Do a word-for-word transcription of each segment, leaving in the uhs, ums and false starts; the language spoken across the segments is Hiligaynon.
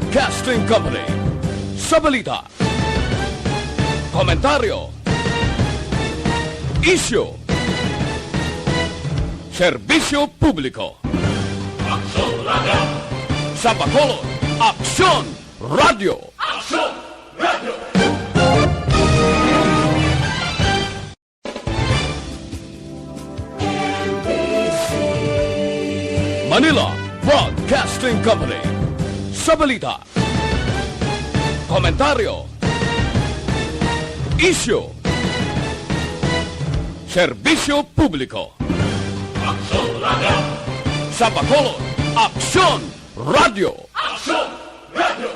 Broadcasting Company. Sa balita, komentaryo, isyu, serbisyo publiko. Aksyon Radio. Sa Bacolod, Aksyon Radio. Aksyon Radio. Manila Broadcasting Company. Sa balita, komentaryo, isyu, serbisyo publiko. Aksyon Radio. Sa Bacolod, Aksyon Radio. Aksyon Radio.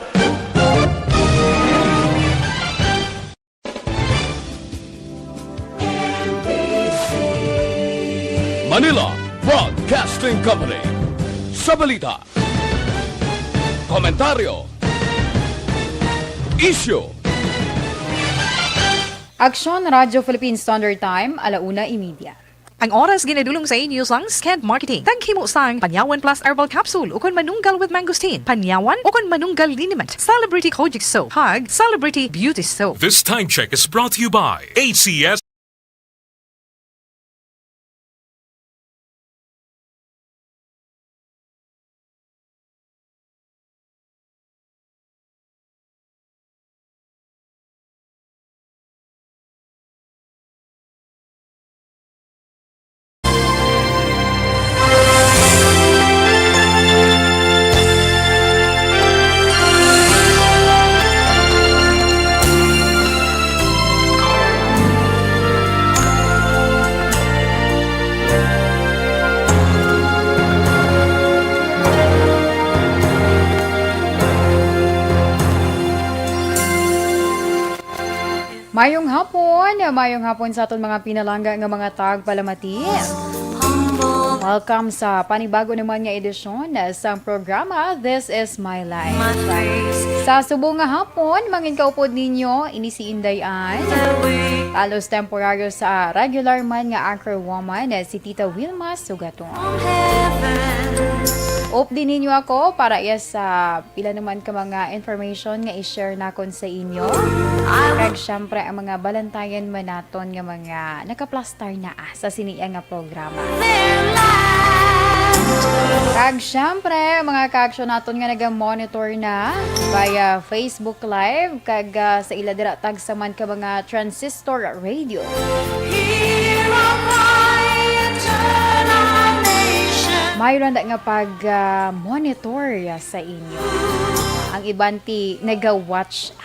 Manila Broadcasting Company. Sa balita, komentaryo, isyu. Aksyon Radio Philippine Standard Time, alauna y media. Ang oras ginadulong sa inyo sang Sked Marketing. Taghimo sang Panyawan Plus Herbal Capsule ukon Manunggal with Mangosteen, Panyawan ukon Manunggal Liniment, Celebrity Kojic Soap, kag Celebrity Beauty Soap. This time check is brought to you by A C S. Mayong hapon, mayong hapon sa aton mga pinalangga nga mga tagpalamati. Welcome sa panibago naman nga edisyon sa programa This Is My Life. Sa subong nga hapon, mangin kaupod ninyo, ini si Inday Ann. Talos temporaryo sa regular man nga anchor woman, si Tita Wilma Sugaton. Updi ninyo ako para iya sa pila naman ka mga information nga i-share nakon sa inyo. Kag syempre, ang mga balantayan man naton nga mga nakaplastar na, ah, sa sini nga programa. Kag syempre, ang mga kaaksyon naton nga naga-monitor na via Facebook Live, kag, ah, sa ila dira tagsa man ka mga transistor radio. Mayroon na nga pag, ah, monitor sa inyo. Ang iban ti naga-watch.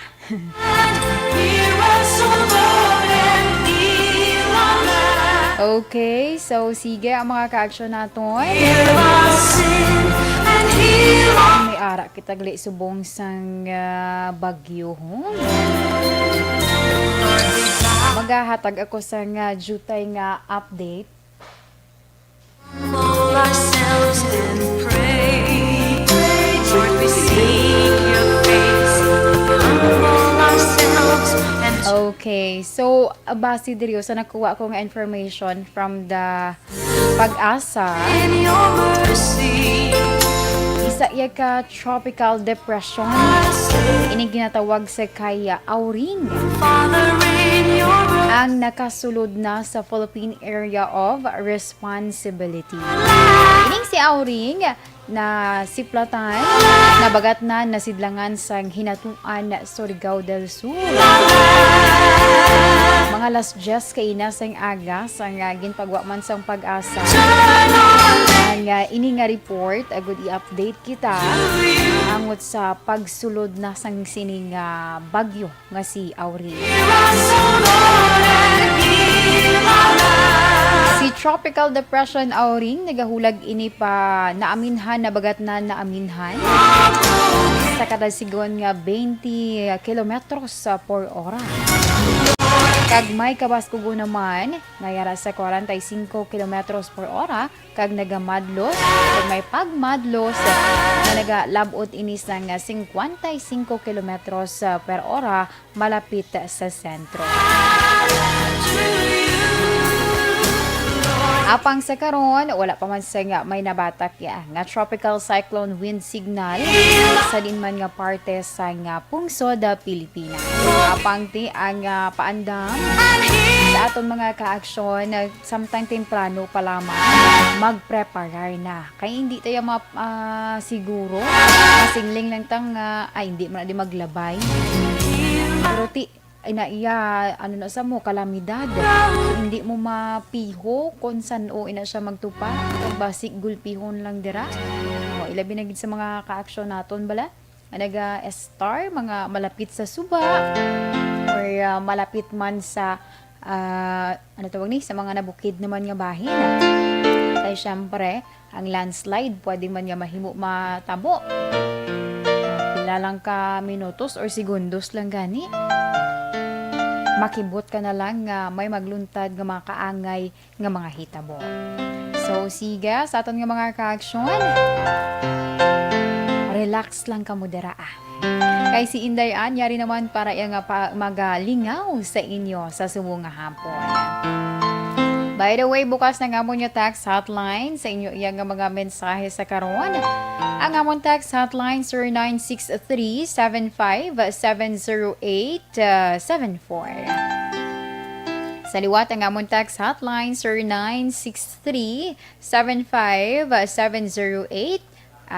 Okay, so sige ang mga kaaksyon naton. May ara kita gali subong sang, ah, bagyo, ho. Magahatag ako sang, ah, jutay nga update. Humble ourselves and pray. Lord, we seek your face. Humble ourselves and Okay, so, ah, base diri sa nakuha ko nga information from the PAGASA, in your mercy. Isa iya ka tropical depression. Ini ginatawag sa kay Auring. Father, in your mercy. Ang nakasulod na sa Philippine Area of Responsibility. Ining si Auring, nasiplatan, nabagatnan, nasidlangan sang Hinatuan, Surigao del Sur. Mga alas diyes kaina sang aga, sang, ah, ginpagwa man sang PAGASA ang, ah, ini nga report, agud i-update kita angot sa pagsulod na sang sini nga bagyo nga si Auring. Si Tropical Depression Auring nagahulag ini pa naaminhan, nabagatnan, naaminhan sa kada sigon nga twenty kilometros per ora. Kag may kabaskugon naman nga yara sa forty-five kilometros per ora, kag nagamadlos, kag may pagmadlos nga nagalab-ot ini sang fifty-five kilometros per ora malapit sa sentro. Apang sa karon, wala pa man sa nga may nabatak ya nga tropical cyclone wind signal sa diin man nga parte sa nga pungsod, ah, Pilipinas. Apang ti ang, ah, paandam sa aton mga kaaksyon, ah, samtang temprano pa lamang, magpreparar na. Kay hindi tayo ma-, ah, siguro, masingling lang ta nga, ay, hindi man na di maglabay. Pero ti, ay na iya, ano na sa mo, kalamidad. Hindi mo mapiho kung san-o ina siya magtupa. Kag basig gulpihon lang dira. O, ilabi na gid sa mga kaaksyon naton bala. Nga naga-star, mga malapit sa suba, or, ah, malapit man sa, ah, ano tawag ni, sa mga nabukid naman nga bahin. Kay syempre, ang landslide pwede man nga mahimo matabo. Pila lang ka minutos or segundos lang gani. Makibot ka na lang nga may magluntad nga mga kaangay nga mga hitabo. So, sige, sa aton nga mga kaaksyon, relax lang kamo dira, ah. Kay si Inday Ann, yari naman para iya nga pa, magalingaw sa inyo sa subong nga hapon. By the way, bukas na nga amon nga text hotline sa inyo iya nga mga mensahe sa karon. Ang amon text hotline, zero nine six three, seven five, seven zero eight, seven four. Sa liwat, ang amon text hotline, zero nine six three, seven five, seven zero eight,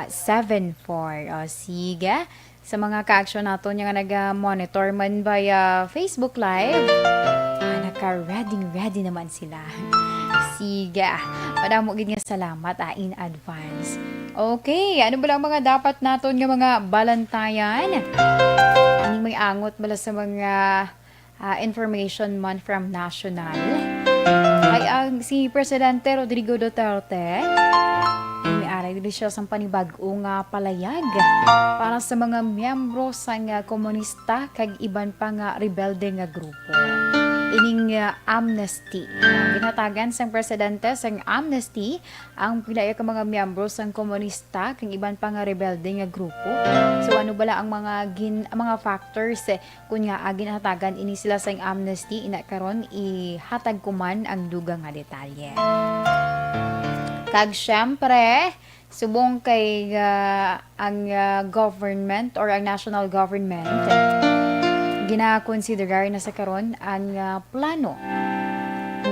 seven four. O, sige. Sa mga kaaksyon naton nga naga-monitor man via Facebook Live, ah, naka-ready, ready naman sila. Sige. Madamo gid nga salamat, ah, in advance. Okay, ano ba lang mga dapat naton nga mga balantayan? Ining may angot bala sa mga, ah, information man from national. Kay ang si Presidente Rodrigo Duterte, may aray diri siya sang panibag-o nga palayag para sa mga miyembro sang, ah, komunista kag iban pa nga rebelde nga grupo. Ining, ah, amnesty. Ginhatagan sang presidente sang amnesty ang pila ka mga miyembro sang komunista kag iban pa nga rebelde nga grupo. So, ano bala ang mga gin-, ang mga factors, eh, kun nga, ah, ginhatagan ini sila sang amnesty? Ina karon, ihatag ko man ang dugang nga detalye. Kag syempre, subong kay, ah, ang, ah, government or ang national government, ginakonsiderar na sa karon ang, ah, plano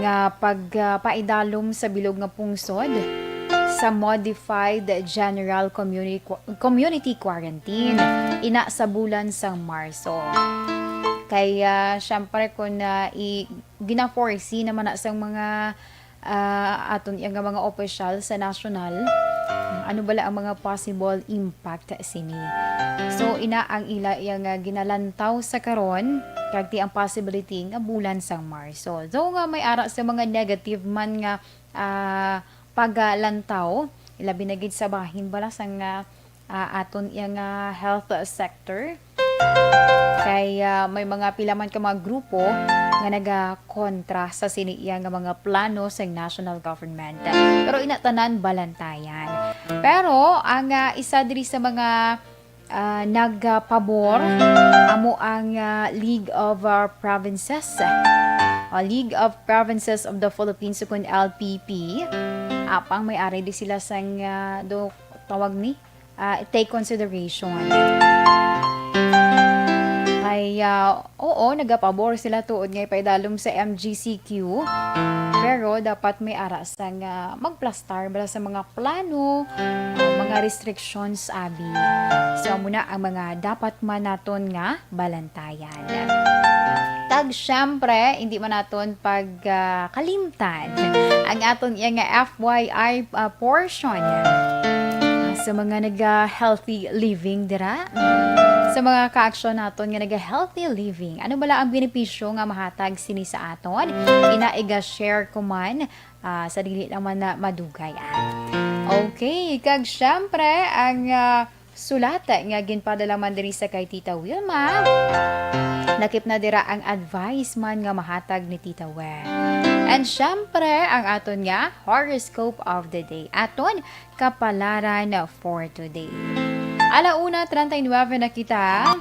nga pag, ah, paidalom sa bilog nga pungsod sa modified general community, community quarantine ina sa bulan sang Marso. Kay, ah, syempre, kung, ah, i-, gina-foresee naman na sang mga, ah, aton iya nga mga opisyal sa nasyonal, ano bala ang mga possible impact sini? So, ina ang ila iya nga ginalantaw sa karon, kag ti ang possibility nga bulan sang Marso. Though nga may ara sa mga negative man nga, ah, paglantaw, ilabi na gid sa bahin bala sang, ah, ah, aton iya nga health sector. Kay, ah, may mga pila man ka mga grupo nga nagakontra sa sini iya nga mga plano sa national government. Pero ina tanan balantayan. Pero ang, ah, isa diri sa mga, ah, nagapabor amo ang, ah, League of, ah, Provinces. O, League of Provinces of the Philippines, ukon L P P. Apang may ari di sila sang, ah, do, tawag ni, ah, take consideration. Ay, ah, oo, nagapabor sila tuod nga ipaidalom sa M G C Q. Pero dapat may ara sa nga magplastar bala sa mga plano, ah, mga restrictions, abi. So, amo na ang mga dapat man naton nga balantayan. Kag syempre, hindi man naton pag, ah, kalimtan ang aton iya nga F Y I, ah, portion, ah, sa mga naga-healthy living dira. Sa mga kaaksyon naton nga naga-healthy living, ano bala ang benepisyo nga mahatag sini sa aton? Ina iga-share ko man, ah, sa dili lang man na madugay, ah. Okay, kag syempre, ang, ah, sulat nga ginpadala man diri sa kay Tita Wilma. Lakip na dira ang advice man nga mahatag ni Tita Wer. And syempre, ang aton nga horoscope of the day. Aton kapalaran for today. Ala una treinta y nueve na kita.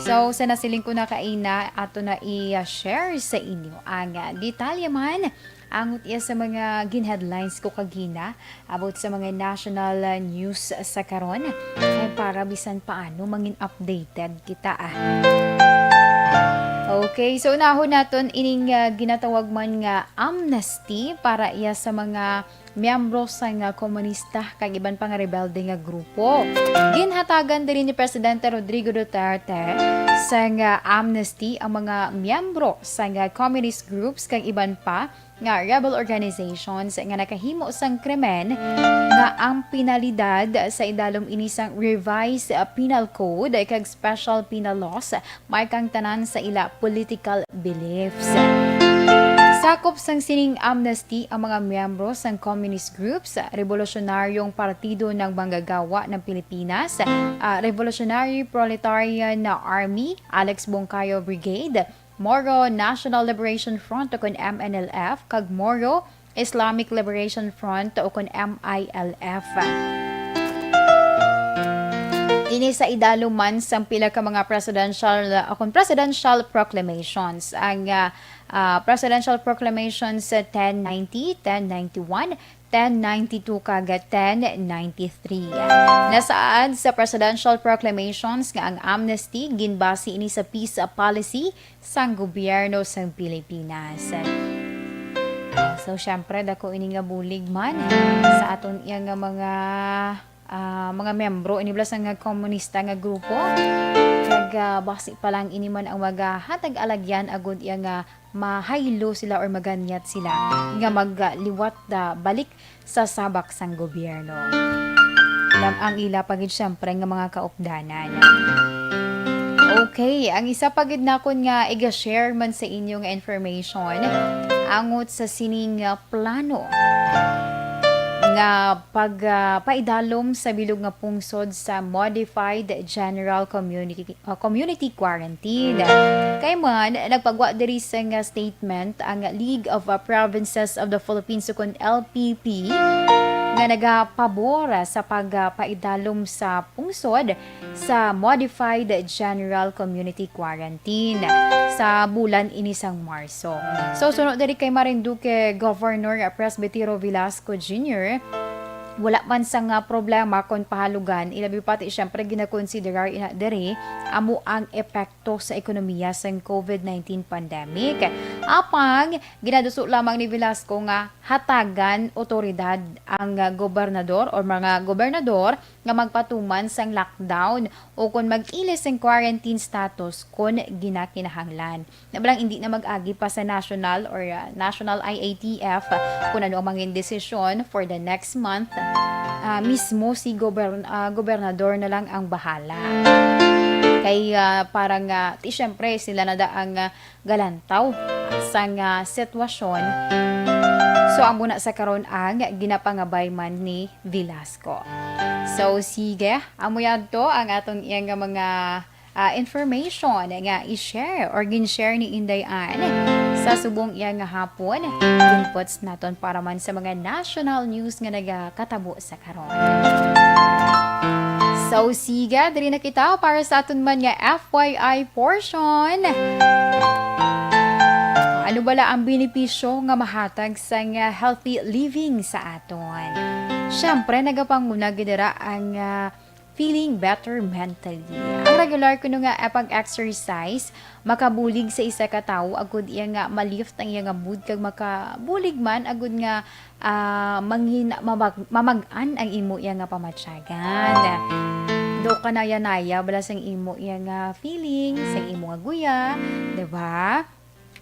So, sa nasiling ko na kaina, ato na i-share sa inyo ang, ah, detalye man angot iya sa mga gin-headlines ko kagina about sa mga national, ah, news sa karon. Ay, para bisan paano mangin updated kita, ah. Okay, so unahon naton ining, ah, ginatawag man nga amnesty para iya sa mga miyembro sang, ah, komunista kag iban pa nga rebelde nga grupo. Ginhatagan diri ni Presidente Rodrigo Duterte sang, ah, amnesty ang mga miyembro sang, ah, communist groups kag iban pa nga rebel organizations nga nakahimo sang krimen nga ang penalidad sa idalom ini sang Revised, ah, Penal Code kag Special Penal Laws markang tanan sa ila political beliefs. Sakop sang sining amnesty ang mga miyembro sang communist groups, Revolusyonaryong Partido ng Manggagawa ng Pilipinas, ah, Revolutionary Proletarian Army, Alex Bongkayo Brigade, Moro National Liberation Front o kon M N L F, kag Moro Islamic Liberation Front o kon M I L F. Ini sa idalom man sang pila ka mga presidential, o kon presidential proclamations. Ang, ah, ah, presidential proclamations sa ten ninety, ten ninety-one, ten ninety-two kag ten ninety-three. Nasaad sa presidential proclamations nga ang amnesty ginbase ini sa peace policy sang gobyerno sang Pilipinas. So, syempre, dako ini nga bulig man sa aton iya nga mga, ah, mga miyembro, ini bala sang nga komunista nga grupo. Kag, ah, basi pa lang ini man ang magahatag alagyan agud iya nga mahaylo sila or maganyat sila nga magliwat, ah, balik sa sabak sang gobyerno. Lam-, ang ila pa gid, syempre, nga mga kaupdanan. Okay, ang isa pa gid nakon nga iga-share man sa inyo nga information angot sa sining, ah, plano nga pag, ah, paidalom sa bilog nga pungsod sa Modified General Community, ah, Community Quarantine. Kay man, nagpagwa diri sang, ah, statement ang League of, ah, Provinces of the Philippines, ukon L P P, nga nagapabor sa pagpaidalom sa pungsod sa Modified General Community Quarantine sa bulan ini sang Marso. So, suno diri kay Marinduque Governor Presbytero Velasco Junior, wala man sang, ah, problema kon pahalugan, ilabi pati, syempre, ginakonsiderar ina diri amo ang epekto sa ekonomiya sang COVID nineteen pandemic. Apang, ginaduso lamang ni Velasco nga hatagan otoridad ang, ah, gobernador or mga gobernador nga magpatuman sang lockdown o kon mag-ilis sang quarantine status kon ginakinahanglan. Na balang hindi na mag-agi pa sa national or, ah, national I A T F, ah, kung ano ang mangin desisyon for the next month, ah, mismo si gobern-, ah, gobernador na lang ang bahala. Kay, ah, parang, ah, ti, syempre, sila na da ang, ah, galantaw sang, ah, sitwasyon. So, amo na sa karon ang ginapangabay man ni Velasco. So, sige, amo yadto ang aton iya nga mga, ah, information nga i-share or gin-share ni Inday Ann sa subong iya nga hapon. Inputs naton para man sa mga national news nga nagakatabo sa karon. So, sige, diri na kita para sa aton man nga F Y I portion. Ano bala ang benepisyo nga mahatag sang, ah, healthy living sa aton? Siyempre, nagapanguna gid dira ang, ah, feeling better mentally. Ang regular kuno nga pag-exercise makabulig sa isa ka tawo agud iya nga ma-lift ang iya nga mood kag makabulig man agud nga, ah, mangin-, mamag-, mamag-an ang imo iya nga pamatyagan. Do ka naya-naya bala sang imo iya nga feeling, sang imo nga guya, di ba?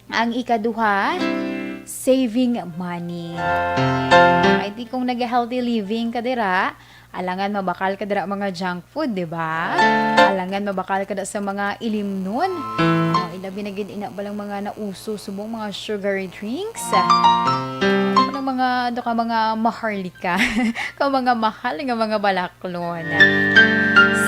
Ang ikaduha, saving money. Ay, di kung nag-healthy living ka dira, alangan mabakal ka dira mga junk food, di ba? Alangan mabakal ka da sa mga ilimnon. Oh, ilabi na gid ina balang mga nauso subong mga sugary drinks. Ano mga, ano ka, mga maharlika. Ka mga mahal nga mga balaklon.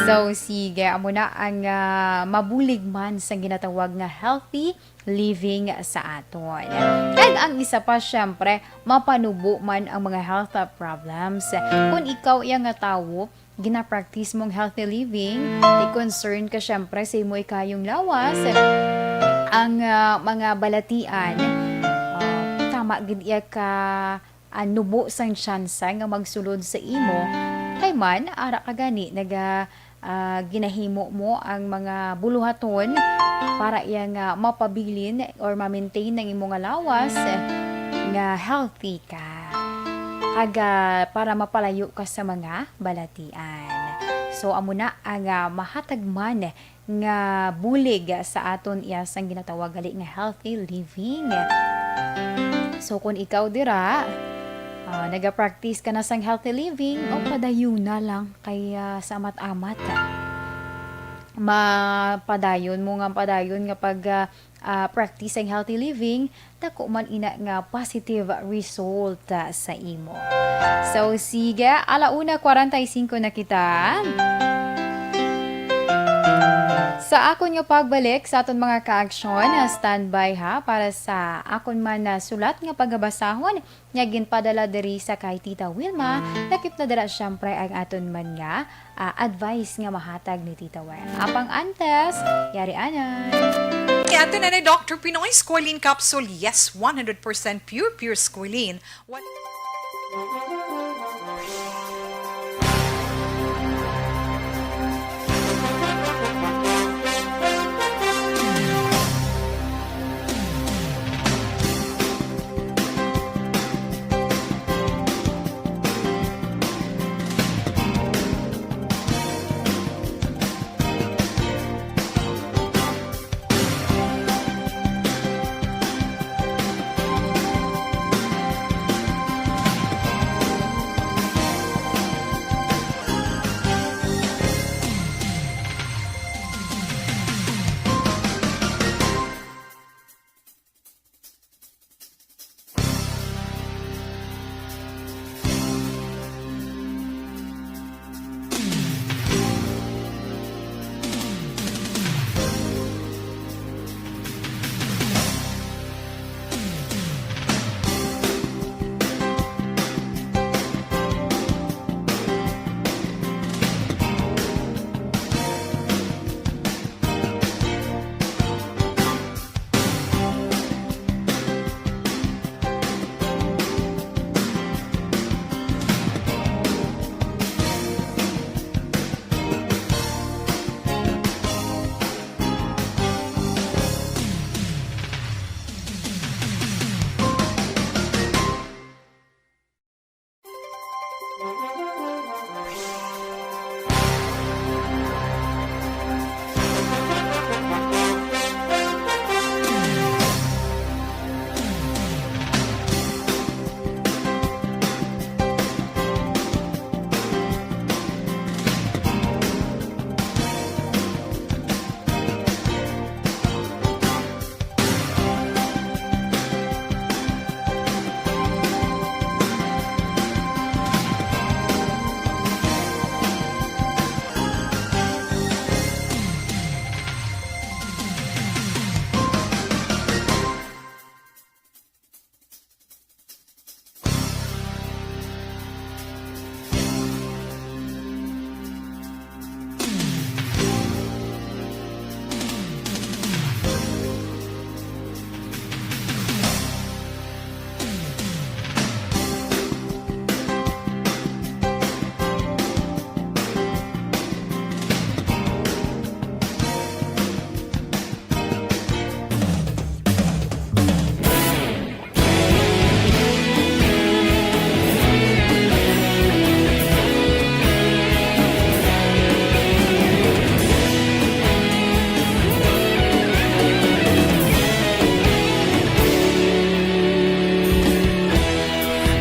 So, sige, amo na ang, ah, mabulig man sa ginatawag nga healthy living sa aton. Kag ang isa pa, syempre, mapanubo man ang mga health problems. Kung ikaw iya nga tawo gina-practice mong healthy living, di concern ka, syempre, sa imo ikayong lawas, ang, ah, mga balatian, ah, tama gid iya ka, ah, nubo sang tsansa nga magsulod sa imo. Kay man, ara ka gani, naga, ah, ginahimo mo ang mga buluhaton para iya nga mapabilin or ma-maintain ang imo nga lawas nga healthy ka. Kag, ah, para mapalayo ka sa mga balatian. So, amo na ang, ah, mahatag man nga bulig sa aton iya sang ginatawag gali nga healthy living. So, kung ikaw dira, ah, nagapractice ka na sang healthy living, o padayon na lang kay, ah, sa amat-amat. Mapadayon mo nga padayon nga pag, ah, ah, practice ang healthy living, dako man ina nga positive result, ah, sa imo. So, sige, ala una kwarenta y singko na kita. Sa akon nga pagbalik sa aton mga kaaksyon, ah, standby ha, para sa akon man na sulat nga pagabasahon nga ginpadala diri sa kay Tita Wilma, lakip na dira siyempre ang aton man nga, ah, advice nga mahatag ni Tita Wen. Apang antes, yari anay. Kay ato na ni Doctor Pinoy Squalene Capsule. Yes, one hundred percent pure, pure squalene. What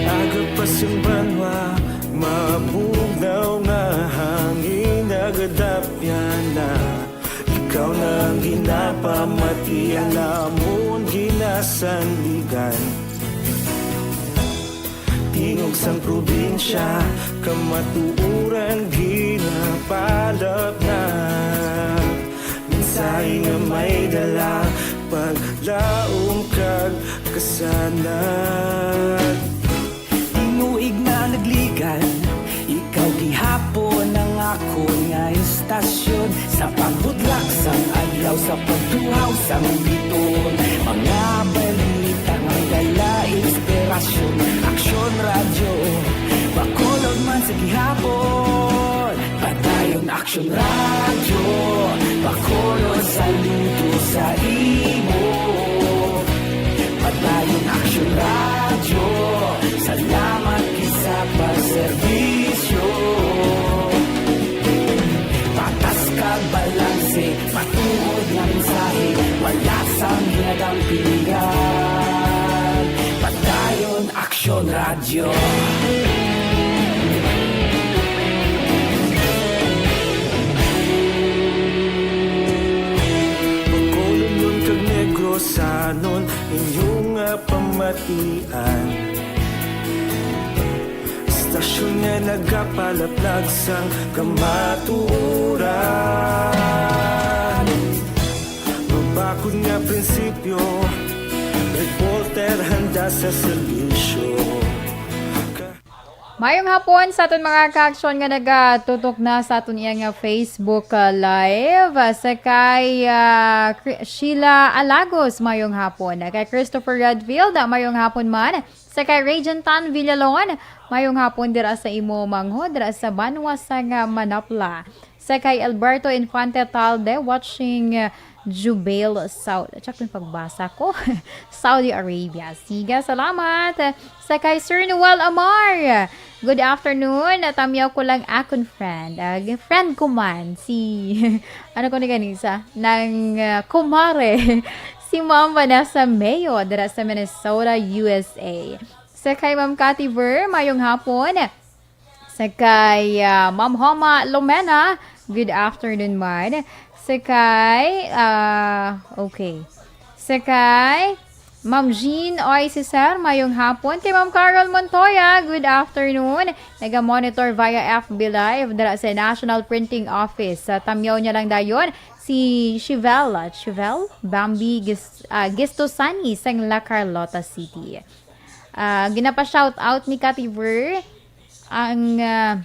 Aga pa sing banwa, mabugnaw nga hangin nagadapyan na. Ikaw na ang ginapamati, ang amon ginasandigan. Tingog sang probinsya, kamatuoran ginapalapnag. Mensahe nga may dala, paglaom kag kasanag. Tinuig na nagligan, ikaw gihapon ang Sa pagbudlak sang adlaw, sa pagtuhaw sang biton, mga balita nga dala inspirasyon. Aksyon Radyo, Bacolod man sa gihapon. Padayon Aksyon Radyo, Bacolod saludo sa imo. Padayon Aksyon Radyo, salamat gid sa pagserbisyo. Patas kag balanse, matuod nga mensahe, wala sang hinadang pilihan. Padayon Aksyon Radyo. Bacolod kag Negrosanon, inyo nga pamatian. Istasyon nga nagapalaplag sang kamatuoran. Mabakod nga prinsipyo, reporter handa sa serbisyo. Mayong hapon sa aton mga kaaksyon nga nagatutok na sa aton iya nga Facebook, ah, Live. Ah, sa kay, ah, Cri-, Sheila Alagos, mayong hapon. Ah, kay Christopher Redfield, ah, mayong hapon man. Sa kay Regent Tan Villalon, mayong hapon dira sa imo manghod, dira sa banwa sang Manapla. Sa kay Alberto Infante Talde, watching, uh, Jubail, Saudi. Check yung pagbasa ko. Saudi Arabia. Sige, salamat. Sa kay Sir Noel Amar, good afternoon. Natamyaw ko lang akon friend. Ah, friend ko man, si, ano ko ni ganisa? Nang, uh, kumare. Si Ma'am Vanessa Mayo, dira sa Minnesota, U S A. Sa kay Ma'am Cathy Ver, mayong hapon. Sa kay, ah, Ma'am Homa Lomena, good afternoon man. Sa kay, ah, okay. Sa kay Ma'am Jean Oy Cesar, mayong hapon. Kay Ma'am Carol Montoya, good afternoon. Naga-monitor via F B Live dira sa National Printing Office. Sa tamyaw niya lang dayon, si Chevelle, Chevelle Bambi Gis-, ah, Gistosani sang La Carlota City. Ah, ginapa-shout out ni Cathy Ver ang, ah,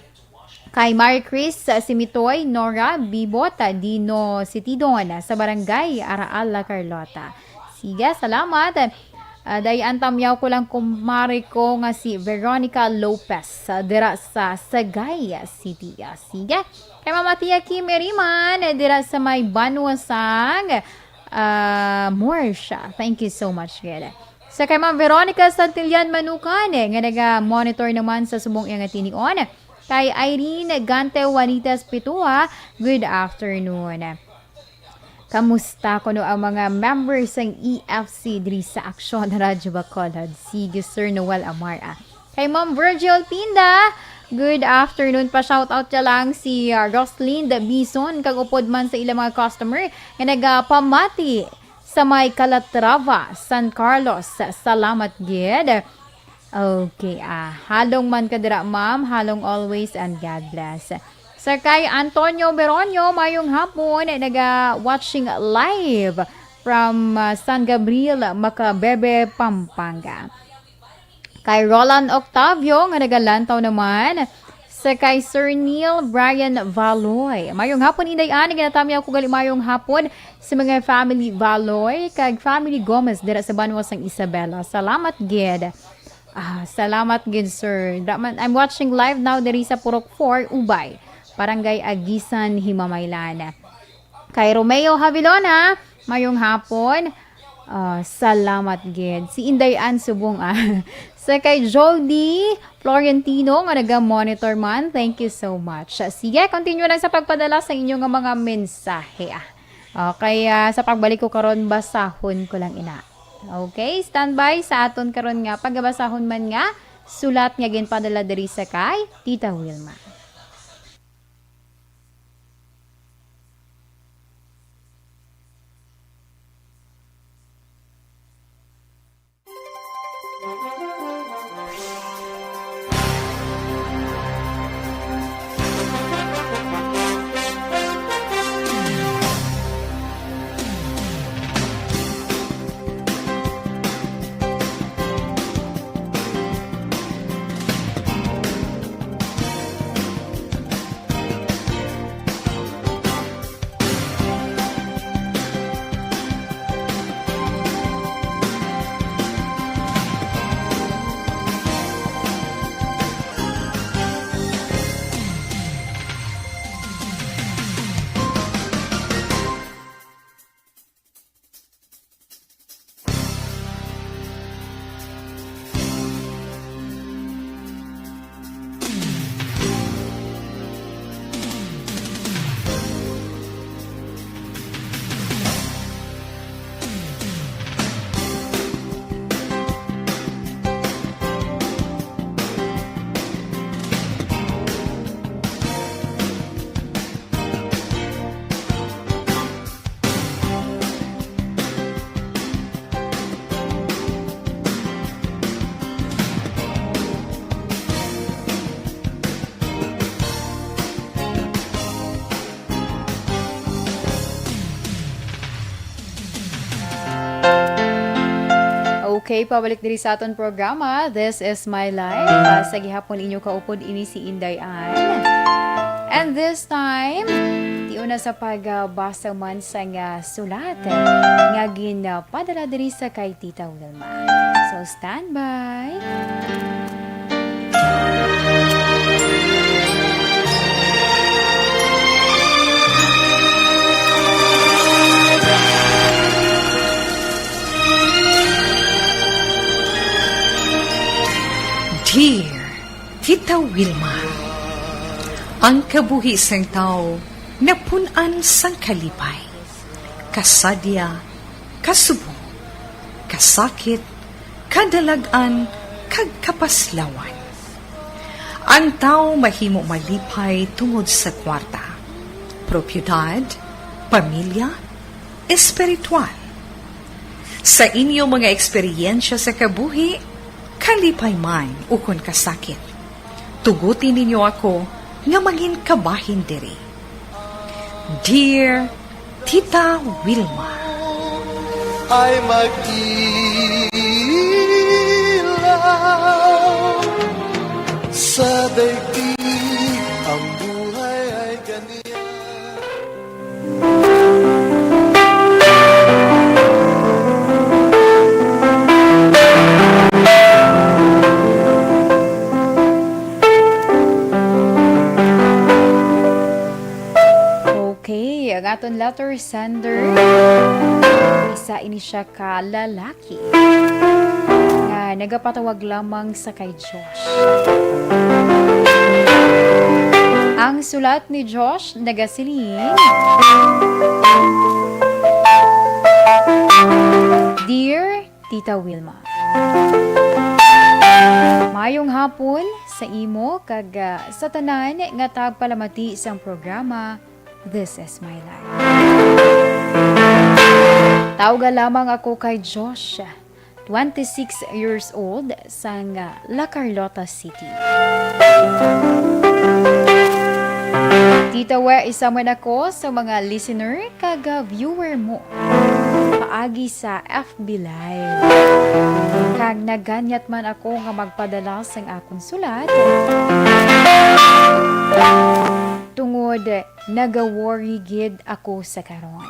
kay Mary Chris, ah, Simitoy, Nora, Bibot, ah, Dino Sitidon, ah, sa barangay Araal, La Carlota. Sige, salamat. Ah, dayan tamyaw ko lang kumare ko nga si Veronica Lopez, ah, dira sa Sagay City. Ah, sige. Kay Mama Tia Kim Eriman, ah, dira sa may Banwa sang, ah, Morsha. Thank you so much, gid. Sa kay Ma'am Veronica Santillan Manukan, eh, nga naga-monitor naman sa subong iya nga tinion. Kay Irene Gante Juanitas Pitua, good afternoon. Kamusta kuno ang mga members sang E F C diri sa Aksyon Radyo Bacolod? Sige, Sir Noel Amar, ah. Kay Ma'am Virgil Pinda, good afternoon. Pa-shoutout niya lang si, ah, Roslinda Bison, kag upod man sa ilang mga customer nga nagapamati sa may Calatrava, San Carlos. Salamat gid. Okay, ah, halong man ka dira, ma'am. Halong always and God bless. Sa kay Antonio Beronio, mayong hapon, naga-watching live from, ah, San Gabriel, Macabebe, Pampanga. Kay Roland Octavio nga nagalantaw naman. Sa kay Sir Neil Brian Valoy. Mayong hapon, Inday Ann. Ginatamyaw ko gali mayong hapon sa mga family Valoy kag family Gomez dira sa banwa sang Isabela. Salamat gid. Ah, salamat gid, sir. Daman, I'm watching live now diri sa Purok four, Ubay, Barangay Agisan, Himamaylan. Kay Romeo Havilona, mayong hapon. Ah, salamat gid. Si Inday Ann subong, ah. Sa kay Jody Florentino nga naga-monitor man, thank you so much. Sige, continue lang sa pagpadala sa inyo nga mga mensahe, ah. Okay, ah, sa pagbalik ko karon, basahon ko lang ina. Okay, standby sa aton karon nga pagabasahon man nga sulat nga ginpadala diri sa kay Tita Wilma. Okay, pabalik diri sa aton programa, This Is My Life. Ah, sa gihapon, inyo kaupod ini si Inday Ann. And this time, tion na sa pagbasa man sang sulat nga ginpadala diri sa kay Tita Wilma. So, stand by. Dear Tita Wilma, ang kabuhi sang tawo napun-an sang kalipay, kasadya, kasubong, kasakit, kadalag-an, kag kapaslawan. Ang tawo mahimo malipay tungod sa kwarta, propiedad, pamilya, espiritual. Sa inyo mga eksperyensya sa kabuhi, kalipay man ukon kasakit, tuguti ninyo ako nga mangin kabahin diri. Dear Tita Wilma. Ay mag-ilaw sa daigdig, ang buhay ay ganiya. Okay, ang aton letter sender, isa ini siya ka lalaki nga nagapatawag lamang sa kay Josh. Ang sulat ni Josh nagasiling, Dear Tita Wilma, mayong hapon sa imo kag, ah, sa tanan nga tagpalamati sang programa This Is My Life. Tawga lamang ako kay Josh, twenty-six years old, sang, ah, La Carlota City. Tita We, isa man ako sa mga listener kag, ah, viewer mo paagi sa F B Live. Kag naganyat man ako nga magpadala sang akon sulat, tungod nagaworry gid ako sa karon.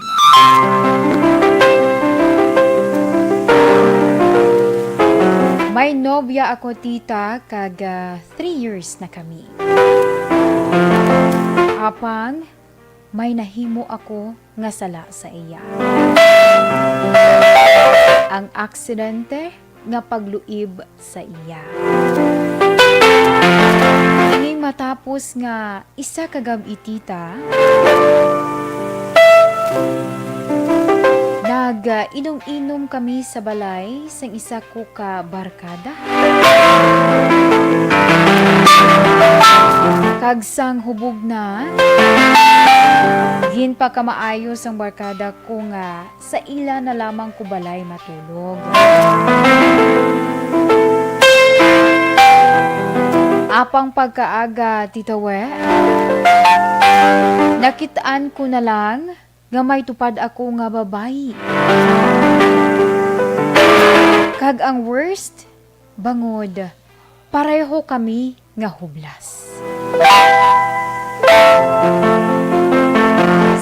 May nobya ako, tita, kag, ah, three years na kami. Apang may nahimo ako nga sala sa iya. Ang aksidente nga pagluib sa iya. Ini matapos nga isa ka gab-i, tita, nag-inom-inom kami sa balay sang isa ko ka barkada. Kag sang hubog na, ginpakamaayo sang barkada ko nga sa ila na lamang ko balay matulog. Apang pagkaaga, Tita We, nakit-an ko na lang nga may tupad ako nga babayi. Kag ang worst, bangod pareho kami nga hublas.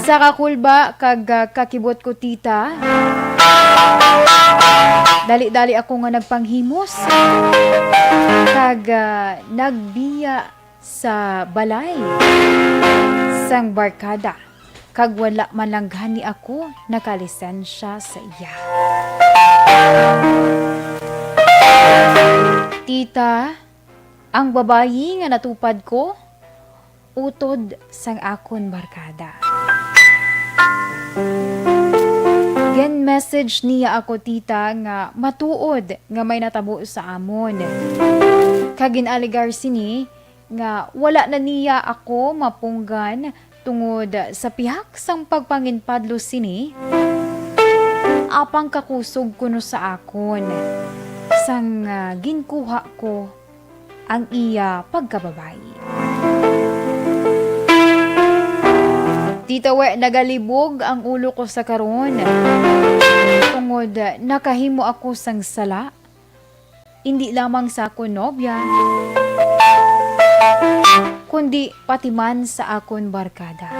Sa kakulba kag, ah, kakibot ko, tita, dali-dali ako nga nagpanghimos kag, ah, nagbiya sa balay sang barkada, kag wala man lang gani ako nakalisensya sa iya. Tita, ang babayi nga natupad ko, utod sang akon barkada. Gin-message niya ako, tita, nga matuod nga may natabo sa amon. Kag gin-alegar sini nga wala na niya ako mapunggan tungod sa pihak sang pagpanginpadlo sini, apang kakusog kuno sa akon sang, ah, ginkuha ko ang iya pagkababayi. Tita We, nagalibog ang ulo ko sa karon, tungod nakahimo ako sang sala Indi lamang sa akon nobya, kundi pati man sa akon barkada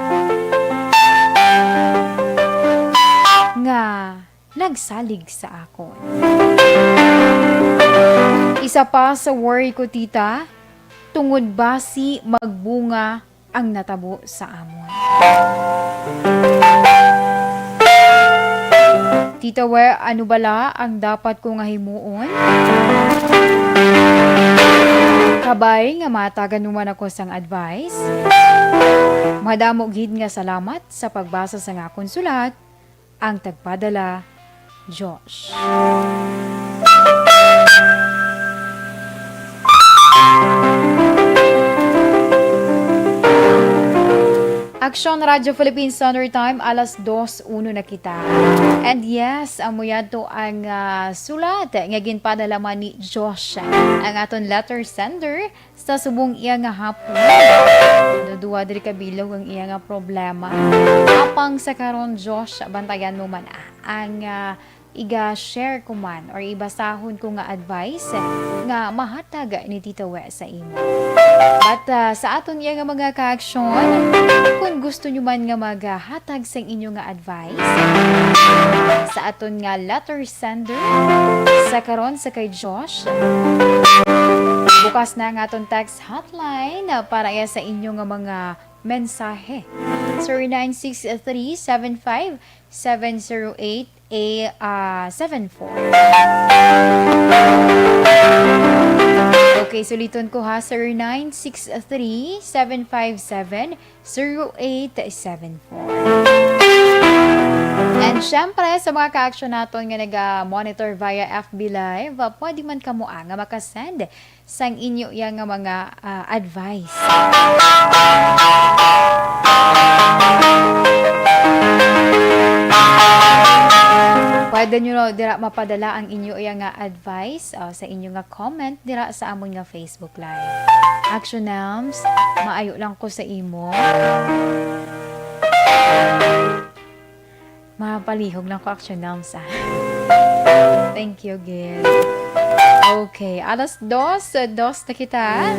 nga nagsalig sa akon. Isa pa sa worry ko, tita, tungod basi magbunga ang natabo sa amon. Tita We, ano bala ang dapat ko nga himuon? Kabay nga matagan mo man ako sang advice. Madamo gid nga salamat sa pagbasa sang akon sulat. Ang tagpadala, Josh. Aksyon Radyo Philippine Standard Time, alas dos uno na kita. And yes, amo yadto ang, ah, sulat nga ginpadala man ni Josh, ang aton letter sender, sa subong iya nga hapon. Duduwa diri ka bilog ang iya nga problema. Apang sa karon, Josh, bantayan mo man, ah, ang, ah, iga-share ko man or ibasahon ko nga advice nga mahatag ni Tita We sa imo. But, ah, sa aton iya nga mga kaaksyon, kung gusto nyo man nga maghatag sang inyo nga advice sa aton nga letter sender sa karon sa kay Josh, bukas na ang aton text hotline, ah, para iya sa inyo nga mga mensahe. Zero nine six three seven five seven zero eight a, ah, seven four. Okay, suliton ko ha, zero nine six three seven five seven zero eight seven four. And syempre, sa mga ka-action naton nga naga-monitor via F B Live, ah, pwede man kamo, ah, nga makasend sang inyo iya nga mga, ah, advice. Pwede nyo dira mapadala ang inyo iya nga advice, ah, sa inyo nga comment dira sa amon nga Facebook Live. Action Nams, maayo lang ko sa imo. Mapalihog lang ko, Action Nams, ah. Thank you, gid. Okay, alas dos, ah, dos na kita.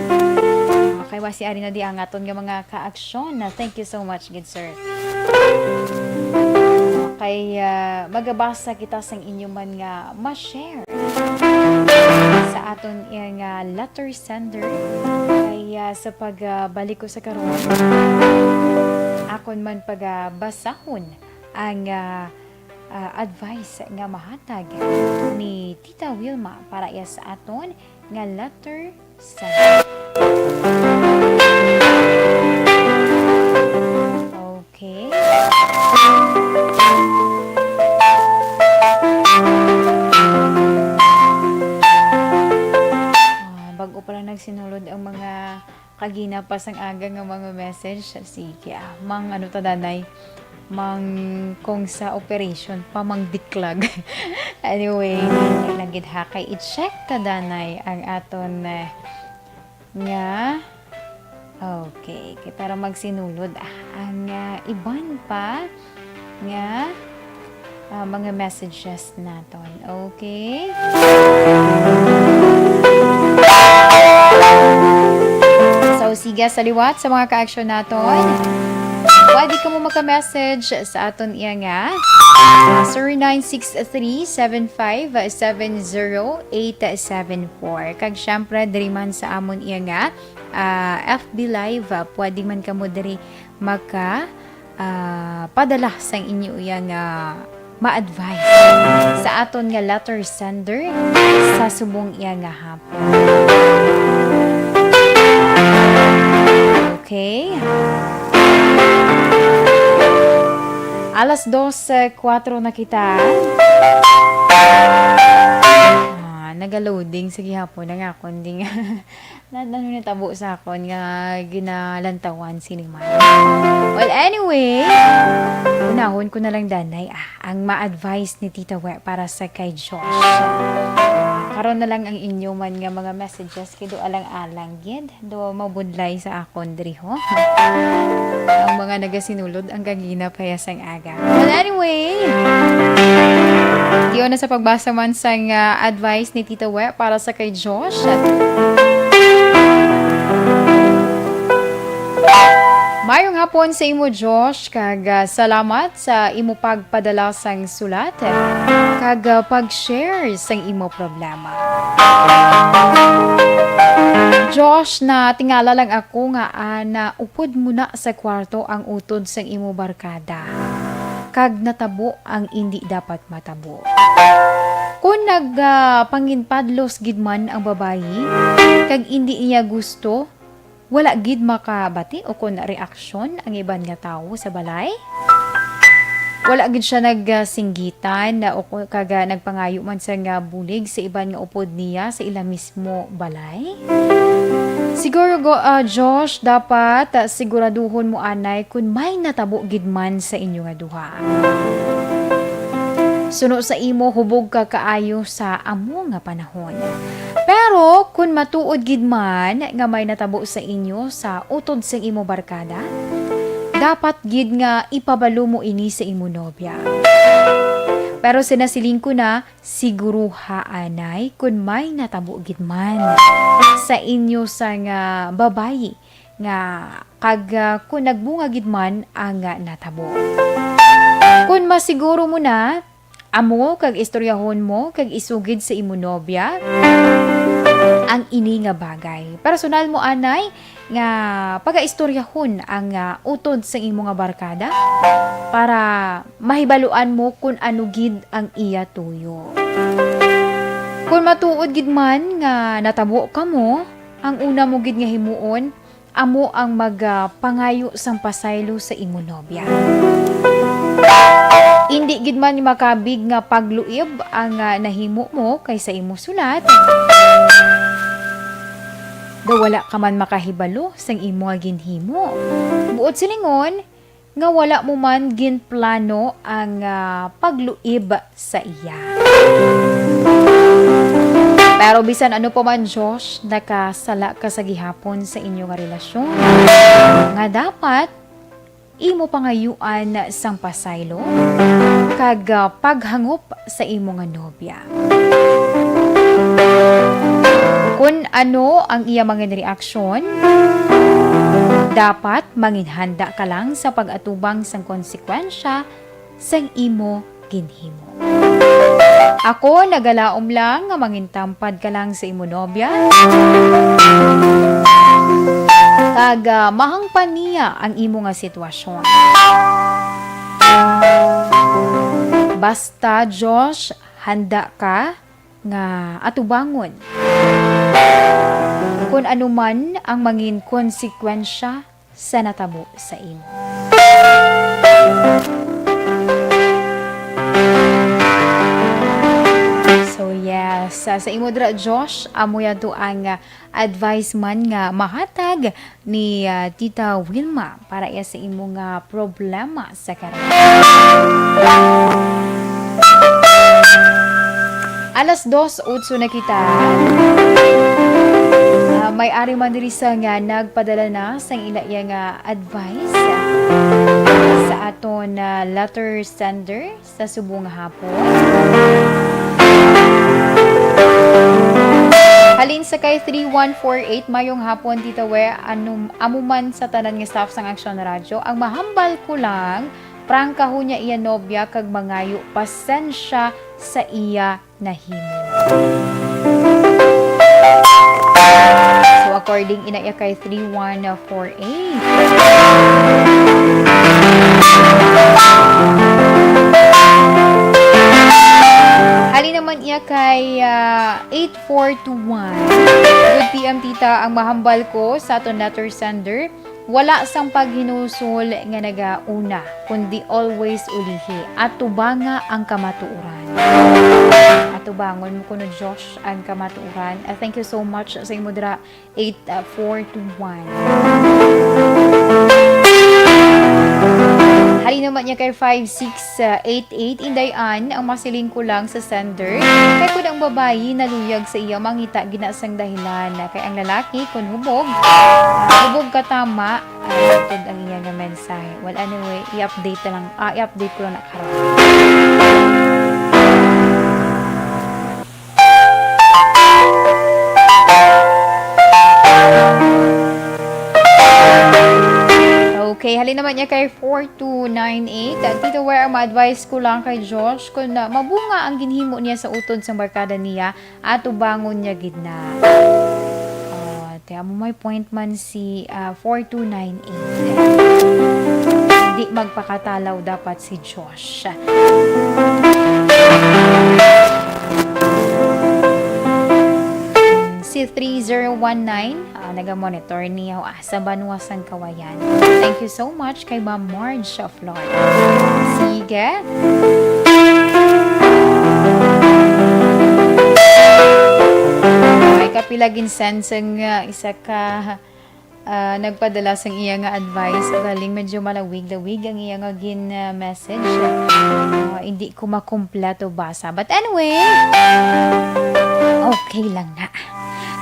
Okay, wasi ari na di ang aton nga mga kaaksyon. Na, thank you so much, gid sir. Okay, ah, magabasa kita sang inyo man nga ma-share sa aton nga letter sender. Kay, ah, sa pagbalik ko sa karon, akon man pagabasahon ang, ah, ah, advice nga mahatag ni Tita Wilma para iya sa aton nga letter sender. Okay. Ah, bag-o pa lang nagsinulod ang mga kagina pa sang aga nga mga message. Sige, ah, mang ano ta, danay? Mang, kung sa operation pa, mang diklag. Anyway, lang gid ha, kay i-check ta, danay, ang aton, eh, nga, okay, kay para magsinulod, ah, ang, ah, iban pa nga, ah, mga messages naton. Okay? So, siga sa liwat sa mga ka-action naton. Pwede kamo maka-message sa aton iya nga zero nine six three seven five seven zero eight seven four. Kag syempre, diri man sa amon iya nga, ah, F B Live, ah, pwede man kamo diri maka, ah, padala sang inyo iya nga ma-advise sa aton nga letter sender sa subong iya nga hapon. Okay? Alas dos, eh, kuwatro na kita. Ah, naga-loading sa gihapon ang akon ding na, ano natabo sa akon nga ginalantawan sini man. Well, anyway, unahon ko na lang, danay, ah, ang ma-advise ni Tita We para sa kay Josh. Ah, Aron na lang ang inyo man nga mga messages, kay do alang-alang gid, do mabudlay sa akon diri, ho. Ang mga nagasinulod ang kagina pa ya sang aga. But anyway, diyo na sa pagbasa man sang, ah, advice ni Tita We para sa kay Josh. Mayong hapon sa imo, Josh, kag, ah, salamat sa imo pagpadala sang sulat kag, ah, pag-share sang imo problema. Josh, natingala lang ako nga, ah, naupod mo na sa kwarto ang utod sang imo barkada, kag natabo ang indi dapat matabo. Kon nag, ah, panginpadlos gid man ang babayi, kag indi niya gusto, wala gid makabati o kon reaksyon ang iban nga tawo sa balay. Wala gid siya nagsinggitan na o kon, kag, ah, nagpangayo man sa nga bulig sa iban nga upod niya sa ila mismo balay. Siguro go, ah, Josh, dapat, ah, siguraduhon mo anay kun may natabo gid man sa inyo nga duha. Suno sa imo, hubog ka kaayo sa amo nga panahon. Pero kun matuod gid man nga may natabo sa inyo sa utod sang imo barkada, dapat gid nga ipabalo mo ini sa imo nobya. Pero sinasiling ko na, siguruha anay kun may natabo gid man sa inyo sang babayi nga kag, ah, kun nagbunga gid man ang, ah, natabo. Kun masiguro mo na, amo kag istoryahon mo kag isugid sa imo nobya ang ini nga bagay. Personal mo anay nga pagaistoryahon ang, ah, utod sa imo nga barkada para mahibaluan mo kun ano gid ang iya tuyo. Kun matuod gid man nga natabo kamo, ang una mo gid nga himuon, amo ang mag, ah, pangayo sang pasaylo sa imo nobya. Indi gid man makabig nga pagluib ang, ah, nahimo mo kay sa imo sulat, daw wala ka man makahibalo sang imo nga ginhimo. Buot silingon, nga wala mo man ginplano ang, ah, pagluib sa iya. Pero bisan ano pa man, Josh, nakasala ka sa gihapon sa inyo nga relasyon nga dapat imo pangayuan sang pasaylo kag, ah, paghangop sa imo nga nobya. Kun ano ang iya mangin reaksyon, dapat manginhanda ka lang sa pag-atubang sang konsekwensya sang imo ginhimo. Ako nagalaom lang nga mangintampad ka lang sa imo nobya kag, ah, mahangpan niya ang imo nga sitwasyon. Basta, Josh, handa ka nga atubangon kun ano man ang mangin konsekwensya sa natabo sa imo. So, yes, sa, sa imo dira, Josh, amo yan to ang, ah, advice man nga mahatag ni, ah, Tita Wilma para iya sa imo nga problema sa karon. Alas dos otso na kita. Ah, may ari man diri sa nga nagpadala na sang ila iya nga advice sa aton, ah, letter sender sa subong nga hapon. Halin sa kay three one four eight, mayong hapon, Tita We, anum-, amo man sa tanan nga staff sang Aksyon Radyo, ang mahambal ko lang, prangkahon niya iya nobya kag mangayo pasensya sa iya nahimo. So, according ina iya kay three one four eight. Halin naman iya kay, ah, eight four two one. Good P M, tita, ang mahambal ko sa aton letter sender. Wala sang paghinusol nga nagauna, kundi always ulihi, atubanga ang kamatuoran. Atubangon mo kuno, Josh, ang kamatuoran. Ah, thank you so much sa imo dira, eight four two one. Ay naman niya kay five six eight eight, Inday Ann, ang masiling ko lang sa sender. Kay kun ang babayi naluyag sa iya, mangita gina sang dahilan. Kay ang lalaki, kun hubog, ah, hubog ka tama, ah, matod ang iya nga mensahe. Well, anyway, i-update na lang, ah, i-update ko lang na karon. Okay, halin naman niya kay four two nine eight. Ah, Tito Ware, ang ma-advise ko lang kay Josh, kung na, mabunga ang ginhimo niya sa utod sang barkada niya, atubangon niya gid na. Oh, te, amo may point man si, ah, four two nine eight. Hindi magpakatalaw dapat si Josh. Si three zero one nine, ah, naga-monitor niya, ah, sa Banwa sang Kawayan. Thank you so much kay Ma'am Marge of Lord. Sige. May kapila gin-send sang, ah, isa ka, ah, nagpadala sang iya nga advice. Galing, medyo malawig-lawig ang iya nga gin, ah, message. Ah, hindi ko makumpleto basa. But anyway, okay lang na.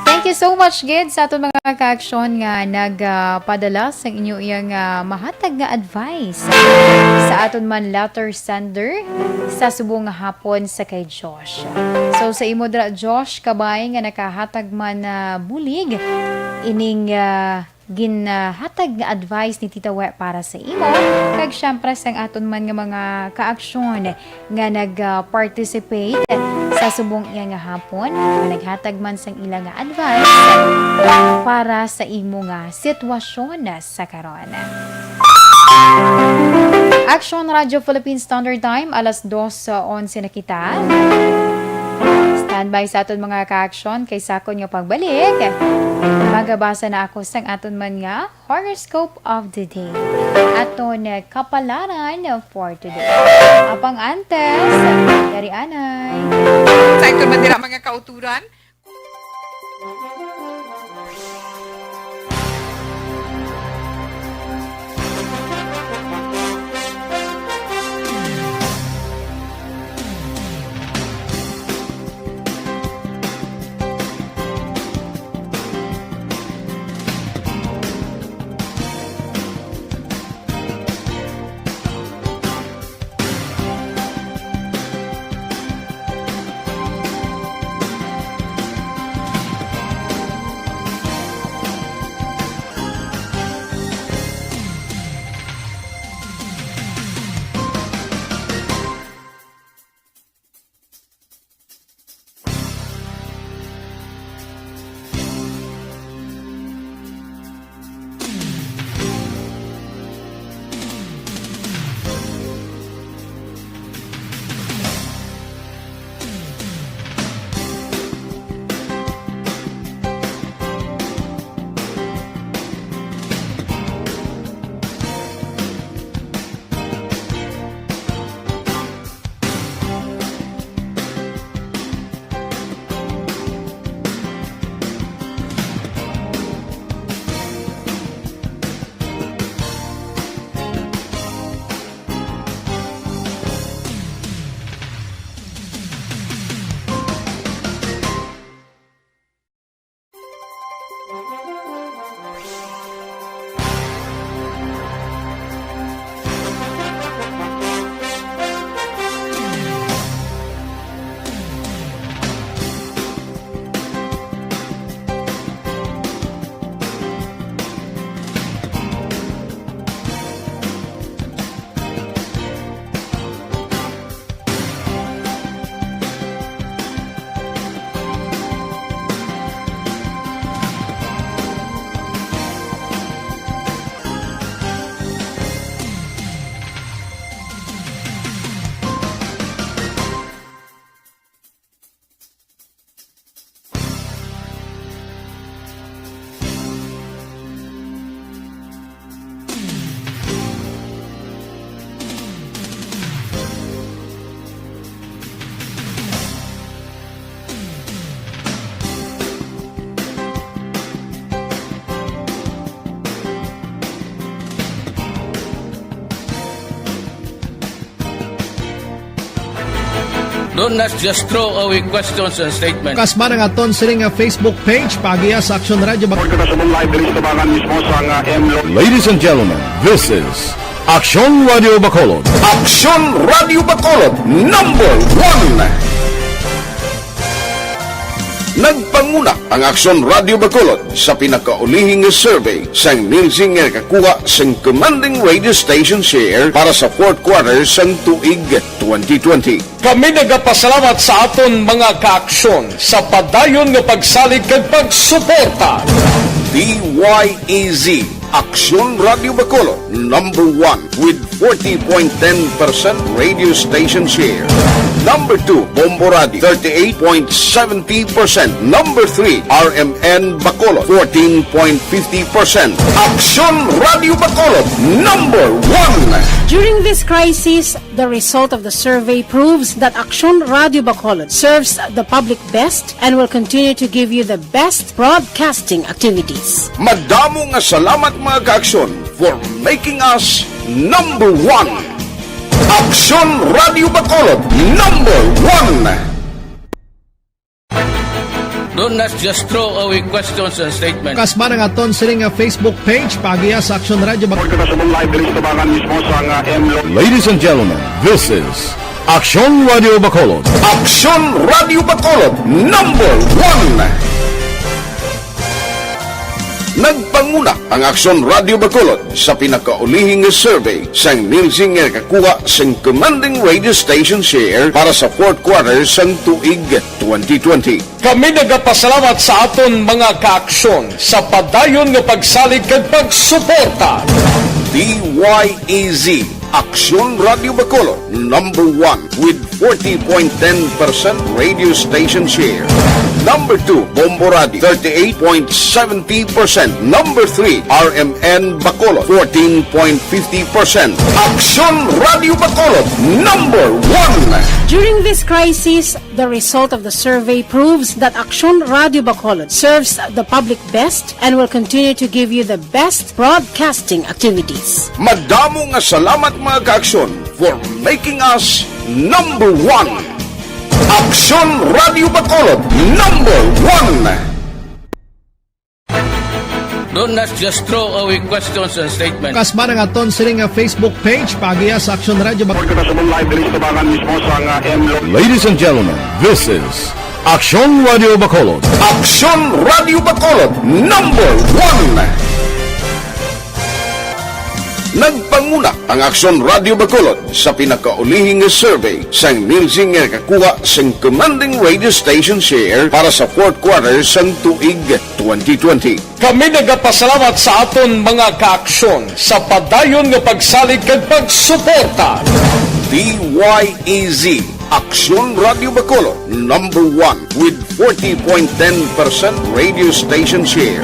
Thank you so much gid sa aton mga kaaksyon nga nagpadala sang inyo iyang, ah, mahatag nga advice sa aton man letter sender sa subong nga hapon sa kay Josh. So, sa imo dira, Josh, kabay nga nakahatag man na bulig ining, ah, ginhatag nga advice ni Tita We para sa imo, kag syempre sang aton man nga mga kaaksyon nga nag-participate sa subong iya nga hapon, nga naghatag man sang ila nga advice para sa imo nga sitwasyon sa karon. Action Radio Philippine Standard Time, alas dos onse na kita. Standby sa aton mga kaaksyon kay sakon nga pagbalik, magabasa na ako sang aton man nga horoscope of the day. Aton kapalaran for today. Apang antes, yari anay. Sa ito man dira mga kauturan, Don't not just throw away questions and statements. Kasman ang aton sini nga Facebook page, paagiha sa Aksyon Radio Bacolod. Kita sa live diri sa tabangan mismo sa nga M Lo. Ladies and gentlemen, this is Aksyon Radio Bacolod. Aksyon Radio Bacolod, number one. Nagpanguna ang Aksyon Radio Bacolod sa pinakaulihi nga survey sang Nielsen nga nakakuha sang commanding radio station share para sa fourth quarter sang tuig twenty twenty. Kami nagapasalamat sa aton mga kaaksyon sa padayon nga pagsalig kag pagsuporta. D Y E Z, Aksyon Radio Bacolod, number one with forty point ten percent radio station share. Number two, Bombo Radio, thirty-eight point seventy percent. Number three, R M N Bacolod, fourteen point fifty percent. Aksyon Radio Bacolod, number one. During this crisis, the result of the survey proves that Aksyon Radio Bacolod serves the public best and will continue to give you the best broadcasting activities. Madamo nga salamat, mga kaaksyon, for making us number one. Aksyon Radio Bacolod, number one. Don't not just throw away questions and statements. Kasman ang aton sini nga Facebook page, paagiha sa Aksyon Radio Bacolod. Kita sa live diri sa tabangan mismo sa nga M Lo. Ladies and gentlemen, this is Aksyon Radio Bacolod. Aksyon Radio Bacolod, number one. Nagpanguna ang Aksyon Radio Bacolod sa pinakaulihi nga survey sang Nielsen nga nakakuha sang commanding radio station share para sa fourth quarter sang tuig twenty twenty. Kami nagapasalamat sa aton mga kaaksyon sa padayon nga pagsalig kag pagsuporta. D Y E Z, Aksyon Radio Bacolod, number one with forty point ten percent radio station share. Number two, Bombo Radio, thirty-eight point seventy percent. Number three, R M N Bacolod, fourteen point fifty percent. Aksyon Radio Bacolod, number one. During this crisis, the result of the survey proves that Aksyon Radio Bacolod serves the public best and will continue to give you the best broadcasting activities. Madamo nga salamat, mga kaaksyon, for making us number one. Aksyon Radio Bacolod, number one. Don't not just throw away questions and statements. Kasman ang aton sini nga Facebook page, paagiha sa Aksyon Radio Bacolod. Kita sa live diri sa tabangan mismo sa nga M Lo. Ladies and gentlemen, this is Aksyon Radio Bacolod. Aksyon Radio Bacolod, number one. Nagpanguna ang Aksyon Radio Bacolod sa pinakaulihi nga survey sang Nielsen nga nakakuha sang commanding radio station share para sa fourth quarter sang tuig twenty twenty. Kami nagapasalamat sa aton mga kaaksyon sa padayon nga pagsalig kag pagsuporta. D Y E Z, Aksyon Radio Bacolod, number one with forty point ten percent radio station share.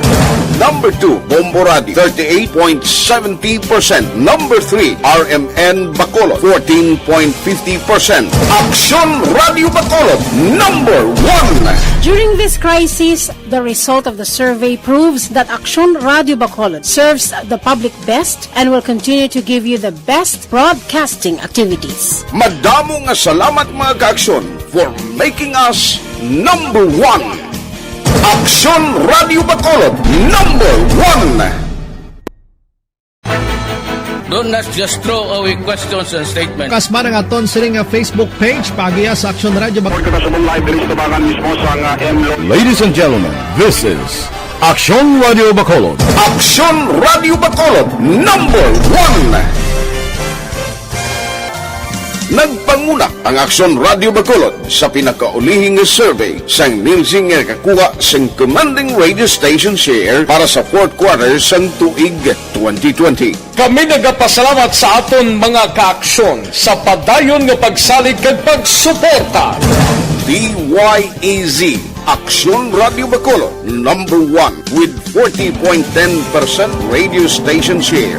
Number two, Bombo Radio, thirty-eight point seventy percent. Number three, R M N Bacolod, fourteen point fifty percent. Aksyon Radio Bacolod, number one. During this crisis, the result of the survey proves that Aksyon Radio Bacolod serves the public best and will continue to give you the best broadcasting activities. Madamo nga salamat, mga kaaksyon, for making us number one. Aksyon Radio Bacolod, number one. Don't not just throw away questions and statements. Kasman ang aton sini nga Facebook page, paagiha sa Aksyon Radio Bacolod. Kita sa live diri sa tabangan mismo sa nga M Lo. Ladies and gentlemen, this is Aksyon Radio Bacolod. Aksyon Radio Bacolod, number one. Nagpanguna ang Aksyon Radio Bacolod sa pinakaulihi nga survey sang Nielsen nga nakakuha sang commanding radio station share para sa fourth quarter sang tuig twenty twenty. Kami nagapasalamat sa aton mga kaaksyon sa padayon nga pagsalig kag pagsuporta. D Y E Z, Aksyon Radio Bacolod, number one with forty point ten percent radio station share.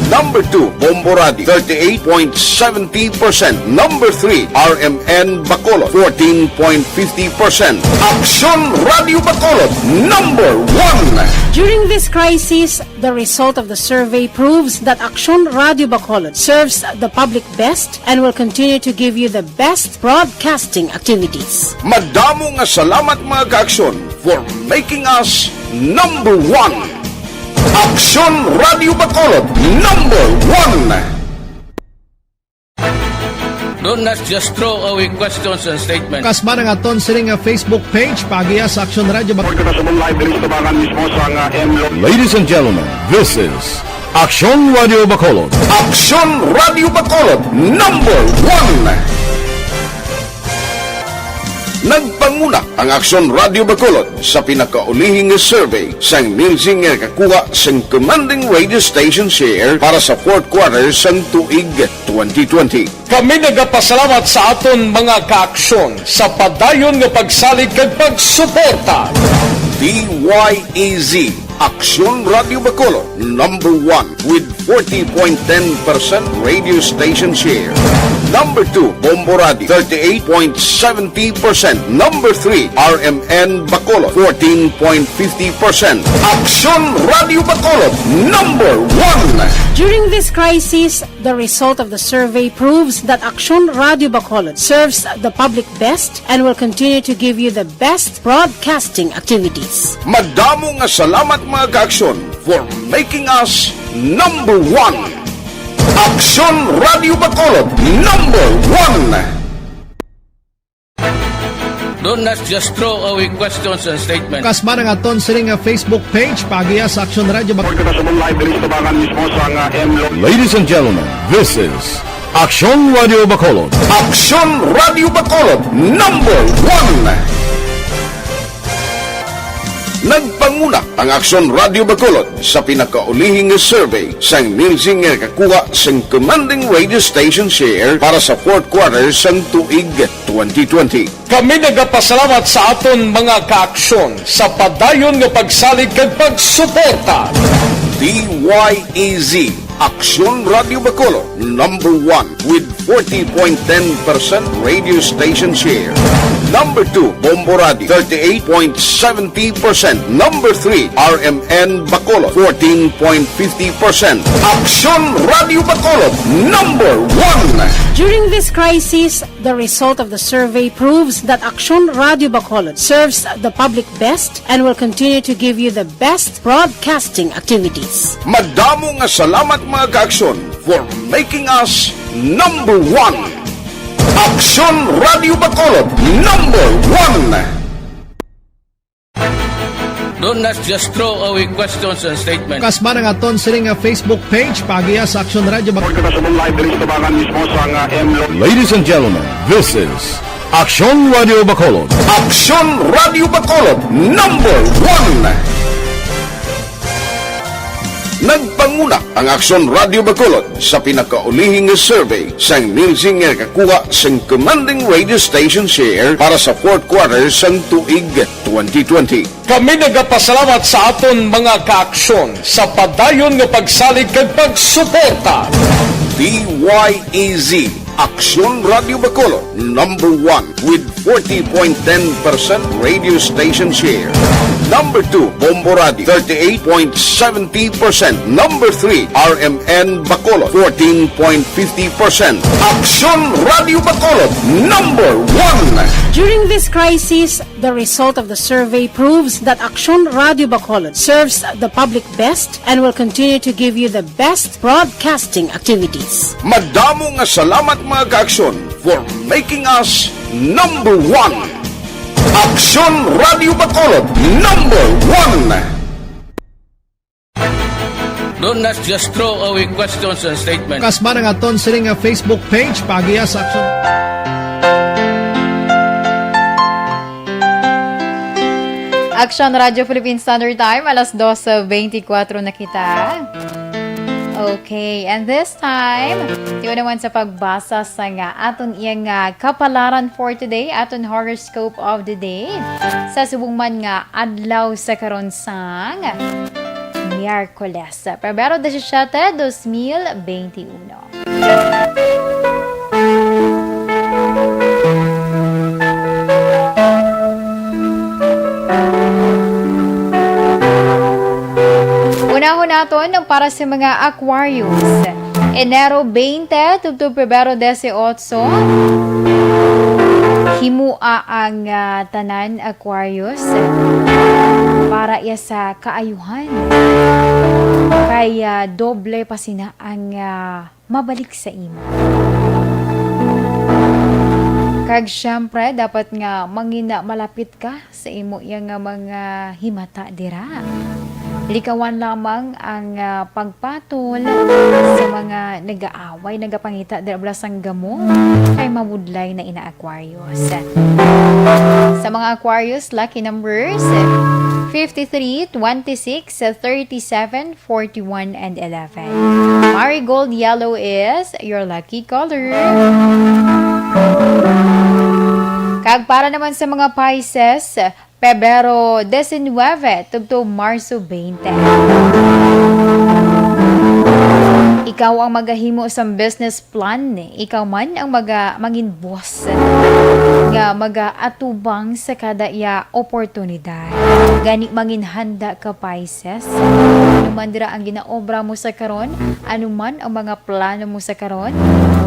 Number two, Bombo Radio, thirty-eight point seventy percent. Number three, R M N Bacolod, fourteen point fifty percent. Aksyon Radio Bacolod, number one. During this crisis, the result of the survey proves that Aksyon Radio Bacolod serves the public best and will continue to give you the best broadcasting activities. Madamo nga salamat, mga ka-Aksyon, for making us number one. Aksyon Radio Bacolod, number one. Don't, let's just throw away questions and statements. Kasman ang aton sini nga Facebook page, paagiha sa Aksyon Radio Bac- Kita sa live diri sa tubangan mismo sa nga M Lo- Ladies and gentlemen, this is Aksyon Radio Bacolod. Aksyon Radio Bacolod, number one. Nagpanguna ang Aksyon Radio Bacolod sa pinakaulihi nga survey sang Nielsen nga nakakuha sang commanding radio station share para sa fourth quarter sang tuig twenty twenty. Kami nagapasalamat sa aton mga ka-Aksyon sa padayon nga pagsalig kag pagsuporta. D Y E Z, Aksyon Radio Bacolod, number one with forty point ten percent radio station share. Number two, Bombo Radio, thirty-eight point seventy percent. Number three, R M N Bacolod, fourteen point fifty percent. Aksyon Radio Bacolod, number one. During this crisis, the result of the survey proves that Aksyon Radio Bacolod serves the public best and will continue to give you the best broadcasting activities. Madamo nga salamat, mga ka-Aksyon, for making us number one. Aksyon Radio Bacolod, number one. Don't, let's just throw away questions and statements. Kasman ang aton sini nga Facebook page, paagiha sa Aksyon Radio Bac- Kita sa live diri sa tubangan mismo sa nga M Lo- Ladies and gentlemen, this is Aksyon Radio Bacolod. Aksyon Radio Bacolod, number one. Nagpanguna ang Aksyon Radio Bacolod sa pinakaulihi nga survey sang Nielsen nga nakakuha sang commanding radio station share para sa fourth quarter sang tuig twenty twenty. Kami nagapasalamat sa aton mga ka-Aksyon sa padayon nga pagsalig kag pagsuporta. D Y E Z, Aksyon Radio Bacolod, number one with forty point ten percent radio station share. Number two, Bombo Radio, thirty-eight point seventy percent. Number three, R M N Bacolod, fourteen point fifty percent. Aksyon Radio Bacolod, number one. During this crisis, the result of the survey proves that Aksyon Radio Bacolod serves the public best and will continue to give you the best broadcasting activities. Madamo nga salamat, mga ka-Aksyon, for making us number one. Aksyon Radio Bacolod, number one. Don't, let's just throw away questions and statements. Kasman ang aton sini nga Facebook page, paagiha sa Aksyon Radio Bac- Kita sa live diri sa tubangan mismo sa nga M Lo- Ladies and gentlemen, this is Aksyon Radio Bacolod. Aksyon Radio Bacolod, number one. Nagpanguna ang Aksyon Radio Bacolod sa pinakaulihi nga survey sang Nielsen nga nakakuha sang commanding radio station share para sa fourth quarter sang tuig twenty twenty. Kami nagapasalamat sa aton mga ka-Aksyon sa padayon nga pagsalig kag pagsuporta. D Y E Z, Aksyon Radio Bacolod, number one with forty point ten percent radio station share. Number two, Bombo Radio, thirty-eight point seventy percent. Number three, R M N Bacolod, fourteen point fifty percent. Aksyon Radio Bacolod, number one. During this crisis, the result of the survey proves that Aksyon Radio Bacolod serves the public best and will continue to give you the best broadcasting activities. Madamo nga salamat, mga ka-Aksyon, for making us number one. Aksyon Radio Bacolod, number one. Don't, let's just throw away questions and statements. Kasman ang aton sini nga Facebook page, paagiha sa Aksyon. Aksyon Radio Philippine Standard Time, alas dose beintikwatro na kita. Okay, and this time, tiyo naman sa pagbasa sa nga aton iyang, ah, kapalaran for today, aton horoscope of the day. Sa subong man nga adlaw sa karon sang Miyerkules, Pebrero disisiete, dos mil benti uno. Unahon naton ang para sa mga Aquarius. Enero twenty tubtob Pebrero dieciocho, himoa ang, ah, tanan Aquarius para iya sa kaayuhan. Kay, ah, doble pa sina ang, ah, mabalik sa imo. Kag siyempre, dapat nga mangin-, malapit ka sa imo iya nga mga himata dira. Likawan lamang ang, ah, pagpatol sa mga nagaaway, nagapangita dira bala sang gamo, kay mabudlay na ina Aquarius. Sa mga Aquarius, lucky numbers fifty-three, twenty-six, thirty-seven, forty-one, and eleven. Marigold yellow is your lucky color. Kag para naman sa mga Pisces, Pebrero diecinuebe tubtob Marso twenty. Ikaw ang magahimo sang business plan. Ikaw man ang maga-, mangin boss nga magaatubang sa kada iya oportunidad. Gani, mangin handa ka, Pisces. Ano man dira ang ginaobra mo sa karon, ano man ang mga plano mo sa karon,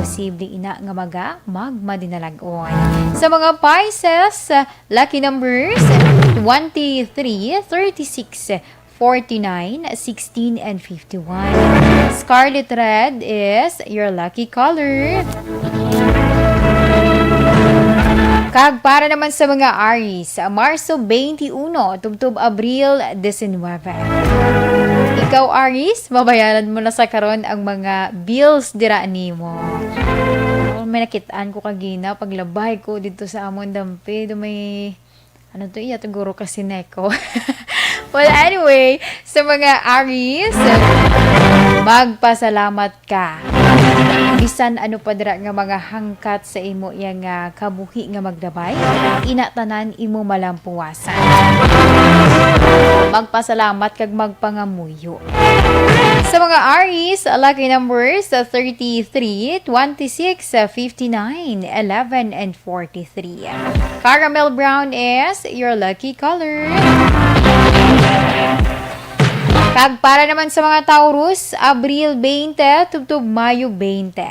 posible ina nga maga-, magmadinalag-on. Sa mga Pisces, lucky numbers twenty-three, thirty-six, forty-nine, sixteen, and fifty-one. Scarlet red is your lucky color. Kag para naman sa mga Aries, Marso twenty-uno tubtob Abril diecinuebe. Ikaw, Aries, mabayaran mo na sa karon ang mga bills dira nimo. Oh, may nakitaan ko kagina, paglabay ko dito sa amon dampi, do may, ano to, iya to, guro ka Sineco. Well, anyway, sa mga Aries, magpasalamat ka. Bisan ano pa dira nga mga hangkat sa imo iya nga kabuhi nga maglabay, ina tanan imo malampuwasan. Magpasalamat kag magpangamuyo. Sa mga Aries, lucky numbers thirty-three, twenty-six, fifty-nine, eleven, and forty-three. Caramel brown is your lucky color. Kag para naman sa mga Taurus, Abril twenty tubtob Mayo twenty.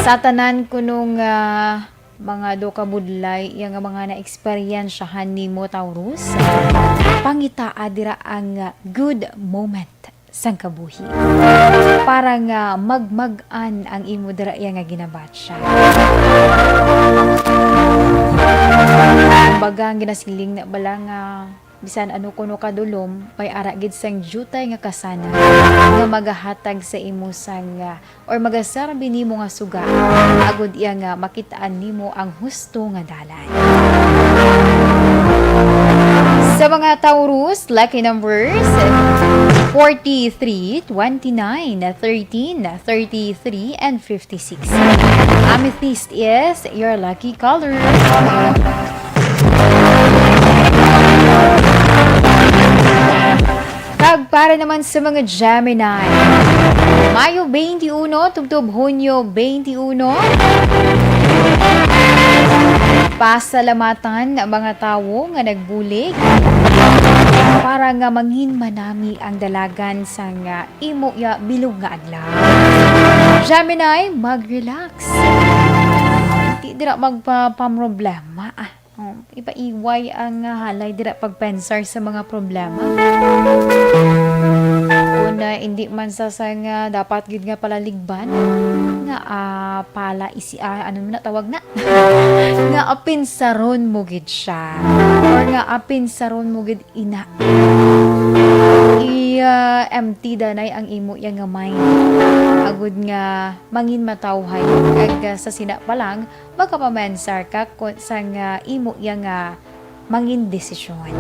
Sa tanan kuno nga mga do ka budlay, iya nga mga naeksperyensyahan nimo, Taurus, pangitaa dira ang good moment sang kabuhi para nga magmag-an ang imo dira iya nga ginabatya. Kumbaga, ang ginasiling na bala nga bisan ano kuno kadulom, may ara gid sang diutay nga kasana nga magahatag sa imo sang, ah, or magaserbi nimo nga suga, agud iya nga makit-an nimo ang husto nga dalan. Sa mga Taurus, lucky numbers forty-three, twenty-nine, thirteen, thirty-three, and fifty-six. Amethyst is your lucky color. Kag para naman sa mga Gemini, Mayo twenty-uno tubtob Hunyo twenty-uno. Pasalamatan ang mga tawo nga nagbulig para nga mangin manami ang dalagan sang, ah, imo ya bilog nga adlaw. Gemini, mag-relax. Di dira magpapamroblema. Ah, oh, ipaiway ang, ah, halay dira pagpensar sa mga problema. Kung, ah, hindi man sa, sa nga dapat gid nga palaligban, nga, ah, pala isi, ah, ano man na tawag na? Nga apinsaron mo gid siya. Or nga apinsaron mo gid ina. I, ah, empty danay ang imo iya nga mind. Agud nga mangin matawhay. Kag, ah, sa sina pa lang, makapamensar ka kun-, sa nga imo iya nga mangin desisyon.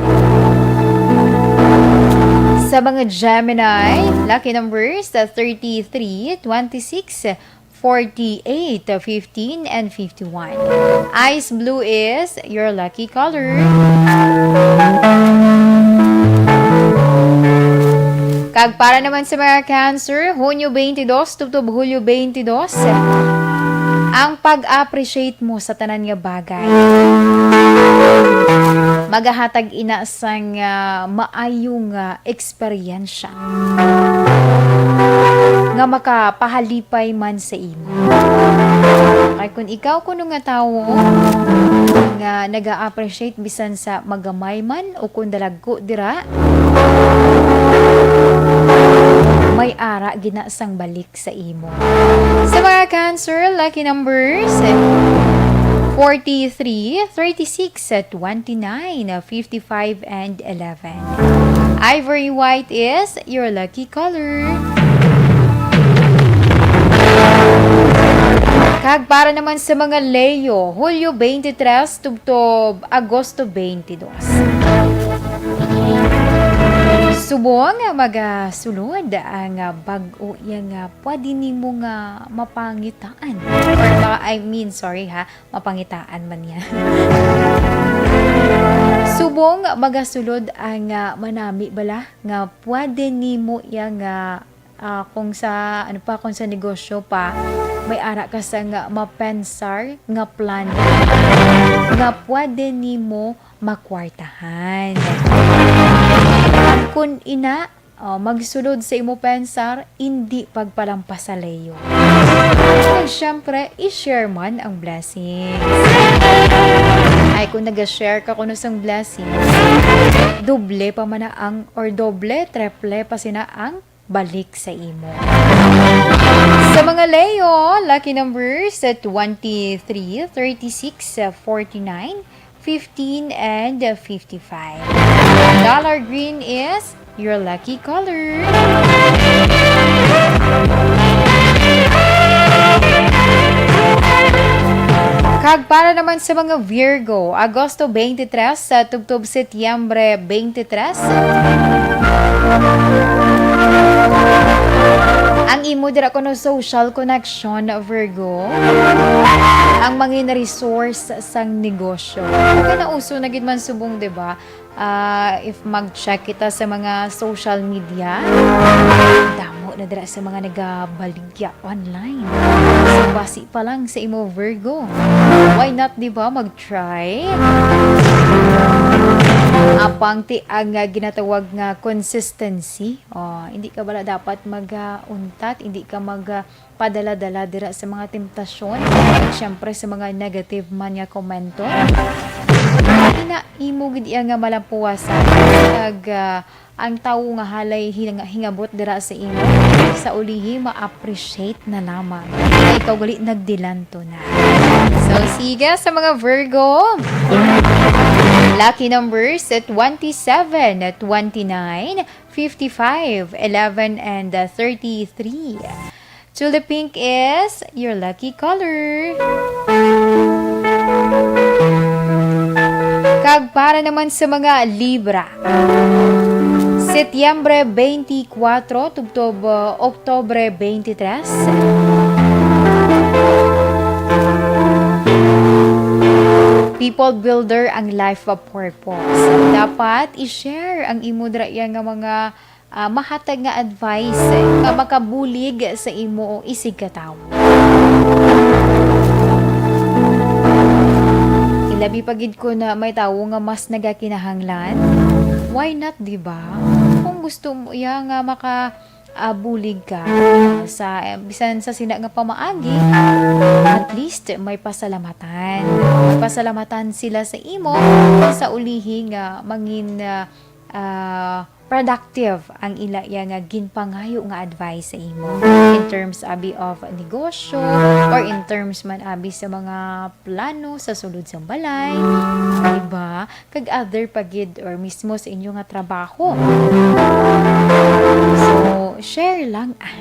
Sa mga Gemini, lucky numbers, thirty-three, twenty-six, forty-eight, fifteen, and fifty-one. Ice blue is your lucky color. Kag para naman sa mga Cancer, Hunyo twenty-two tubtob Hulyo twenty-two, ang pag-appreciate mo sa tanan nga bagay. Magahatag ina sang, ah, maayo nga eksperyensya nga makapahalipay man sa imo. Kay kun ikaw kuno nga tawo nga naga-appreciate bisan sa magamay man o kun dalagko dira, may ara gina sang balik sa imo. Sa mga Cancer, lucky numbers, forty-three, thirty-six, twenty-nine, fifty-five, and eleven. Ivory white is your lucky color. Kag para naman sa mga Leo, Hulyo twenty-three tubtob Agosto twenty-two. Subong nga magasulod ang, ah, bag-o iya nga pwede nimo nga mapangitaan. Or ma-, I mean, sorry ha, mapangitaan man niya. Subong magasulod ang, ah, manami bala nga pwede nimo iya nga, ah, kung sa, ano pa, kung sa negosyo pa, may ara ka sa nga mapensar nga plan nga pwede nimo makwartahan. Kun ina, ah, magsulod sa imo pensar, indi pagpalampas sa Leo. Kag syempre, i-share man ang blessings. Ay, kung nag-share ka kuno sang blessings, doble pa man na ang, or doble, triple pa sina ang balik sa imo. Sa mga Leo, lucky numbers, twenty-three, thirty-six, forty-nine, fifteen, and fifty-five. Dollar green is your lucky color. Kag para naman sa mga Virgo, Agosto twenty-three sa tubtob Setyembre twenty-three, ang imo dira kuno social connection, Virgo, ang mangin resource sang negosyo. Kaya nauso na gid man subong, di ba? Ah, if mag-check kita sa mga social media, damo na dira sa mga nagabaligya online. So, basi pa lang sa imo, Virgo. Why not, di ba, mag-try? Apang ti ang, ah, ginatawag nga consistency. Oh, hindi ka bala dapat mag, ah, untat, hindi ka mag, ah, padala-dala dira sa mga temptasyon, at syempre sa mga negative man nga komento. Ina, imo gid iya nga malampuwasan. Kag, ah, ang tawo nga halay hing-, hingabot dira sa imo, sa ulihi ma-appreciate na lamang. Kay ikaw gali nagdilanto na. So, sige sa mga Virgo. Lucky numbers, twenty-seven, twenty-nine, fifty-five, eleven, and, uh, thirty-three. Tulip pink is your lucky color. Kag para naman sa mga Libra, Setyembre twenty-four tubtob, uh, Oktubre twenty-three. People builder ang life purpose. Dapat i-share ang imo dira iya nga mga, ah, mahatag nga advice nga makabulig sa imo isig ka tawo. Ilabi pa gid ko na may tawo nga mas nagakinahanglan. Why not, di ba? Kung gusto mo iya nga maka, ah, bulig ka sa, bisan sa sina nga pamaagi, at least may pasalamatan. May pasalamatan sila sa imo sa ulihi nga mangin, ah, ah, productive ang ila iya nga ginpangayo nga advice sa imo in terms abi of negosyo or in terms man abi sa mga plano sa sulod sang balay, di ba? Kag other pa gid or mismo sa inyo nga trabaho. So, share lang, ah.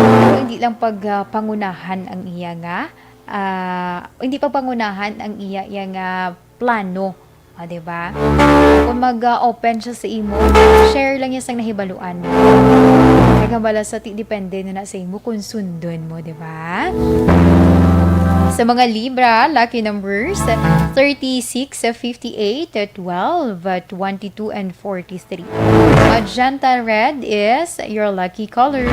Pero hindi lang pag, ah, pangunahan ang iya nga, ah, hindi pagpangunahan ang iya, iya nga plano. Di ba? Kung mag-open siya sa imo, share lang niya sang nahibaluan mo. Kag bala sa ti, depende na na sa imo kung sundon mo, di ba? Sa mga Libra, lucky numbers, thirty-six, fifty-eight, twelve, twenty-two, and forty-three. Magenta red is your lucky color.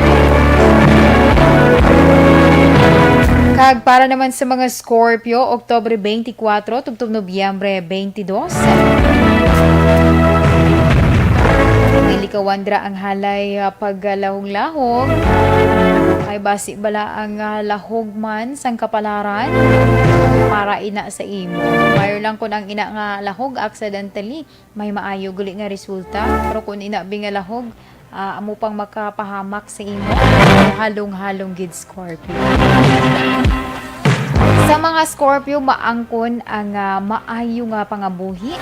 Kag para naman sa mga Scorpio, Oktubre twenty-four tubtob Nobyembre twenty-two. Dili ka wandra ang halay, ah, pagkalahog-lahog. Ay basi bala ang, ah, lahog man sang kapalaran para ina sa imo. Mayo lang kun ang ina nga lahog accidentally, may maayo gali nga resulta. Pero kun ina bi nga lahog, ah, amo pang makapahamak sa imo, halong-halong gid, Scorpio. Sa mga Scorpio, maangkon ang, ah, maayo nga pangabuhi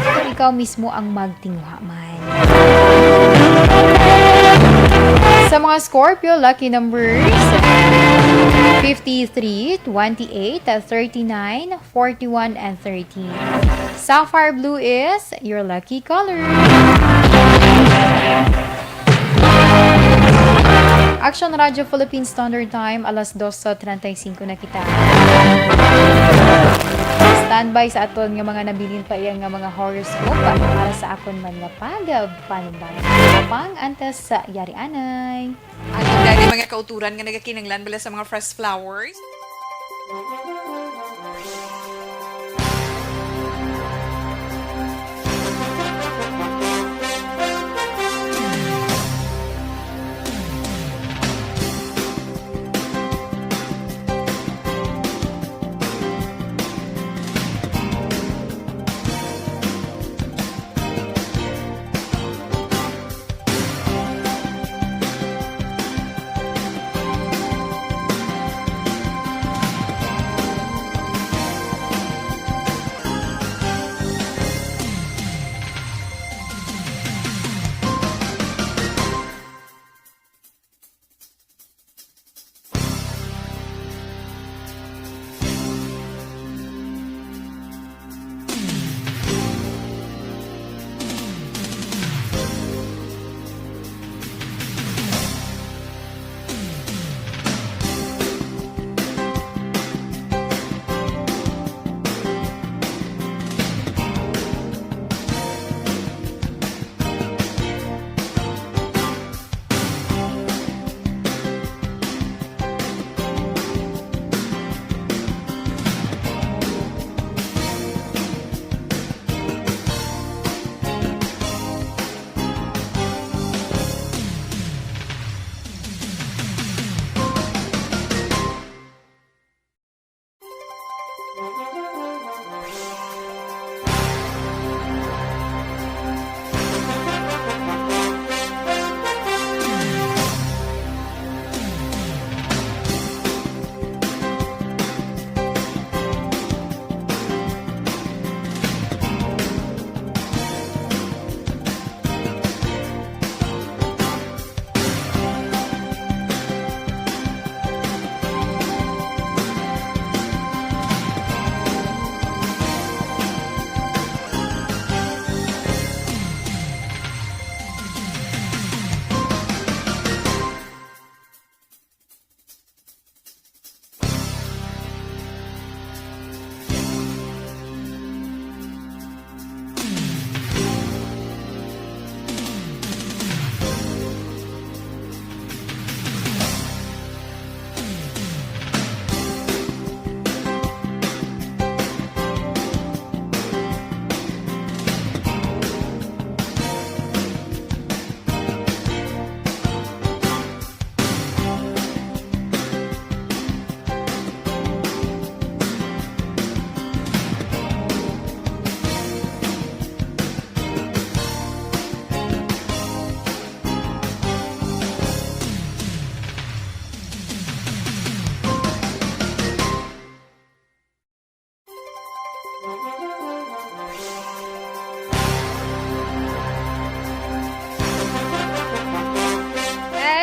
kung ikaw mismo ang magtinguha man. Sa mga Scorpio, lucky numbers, fifty-three, twenty-eight, thirty-nine, forty-one, and thirteen. Sapphire blue is your lucky color. Action Radio Philippine Standard Time, alas dos sa treinta y cinco na kita. Standby sa aton nga mga nabilin pa iya nga mga horoscope para sa akon man nga pagpanumbalik. Pang antes sa yari anay. Ang gani mga kauturan nga nagakinahanglan bala sa mga fresh flowers.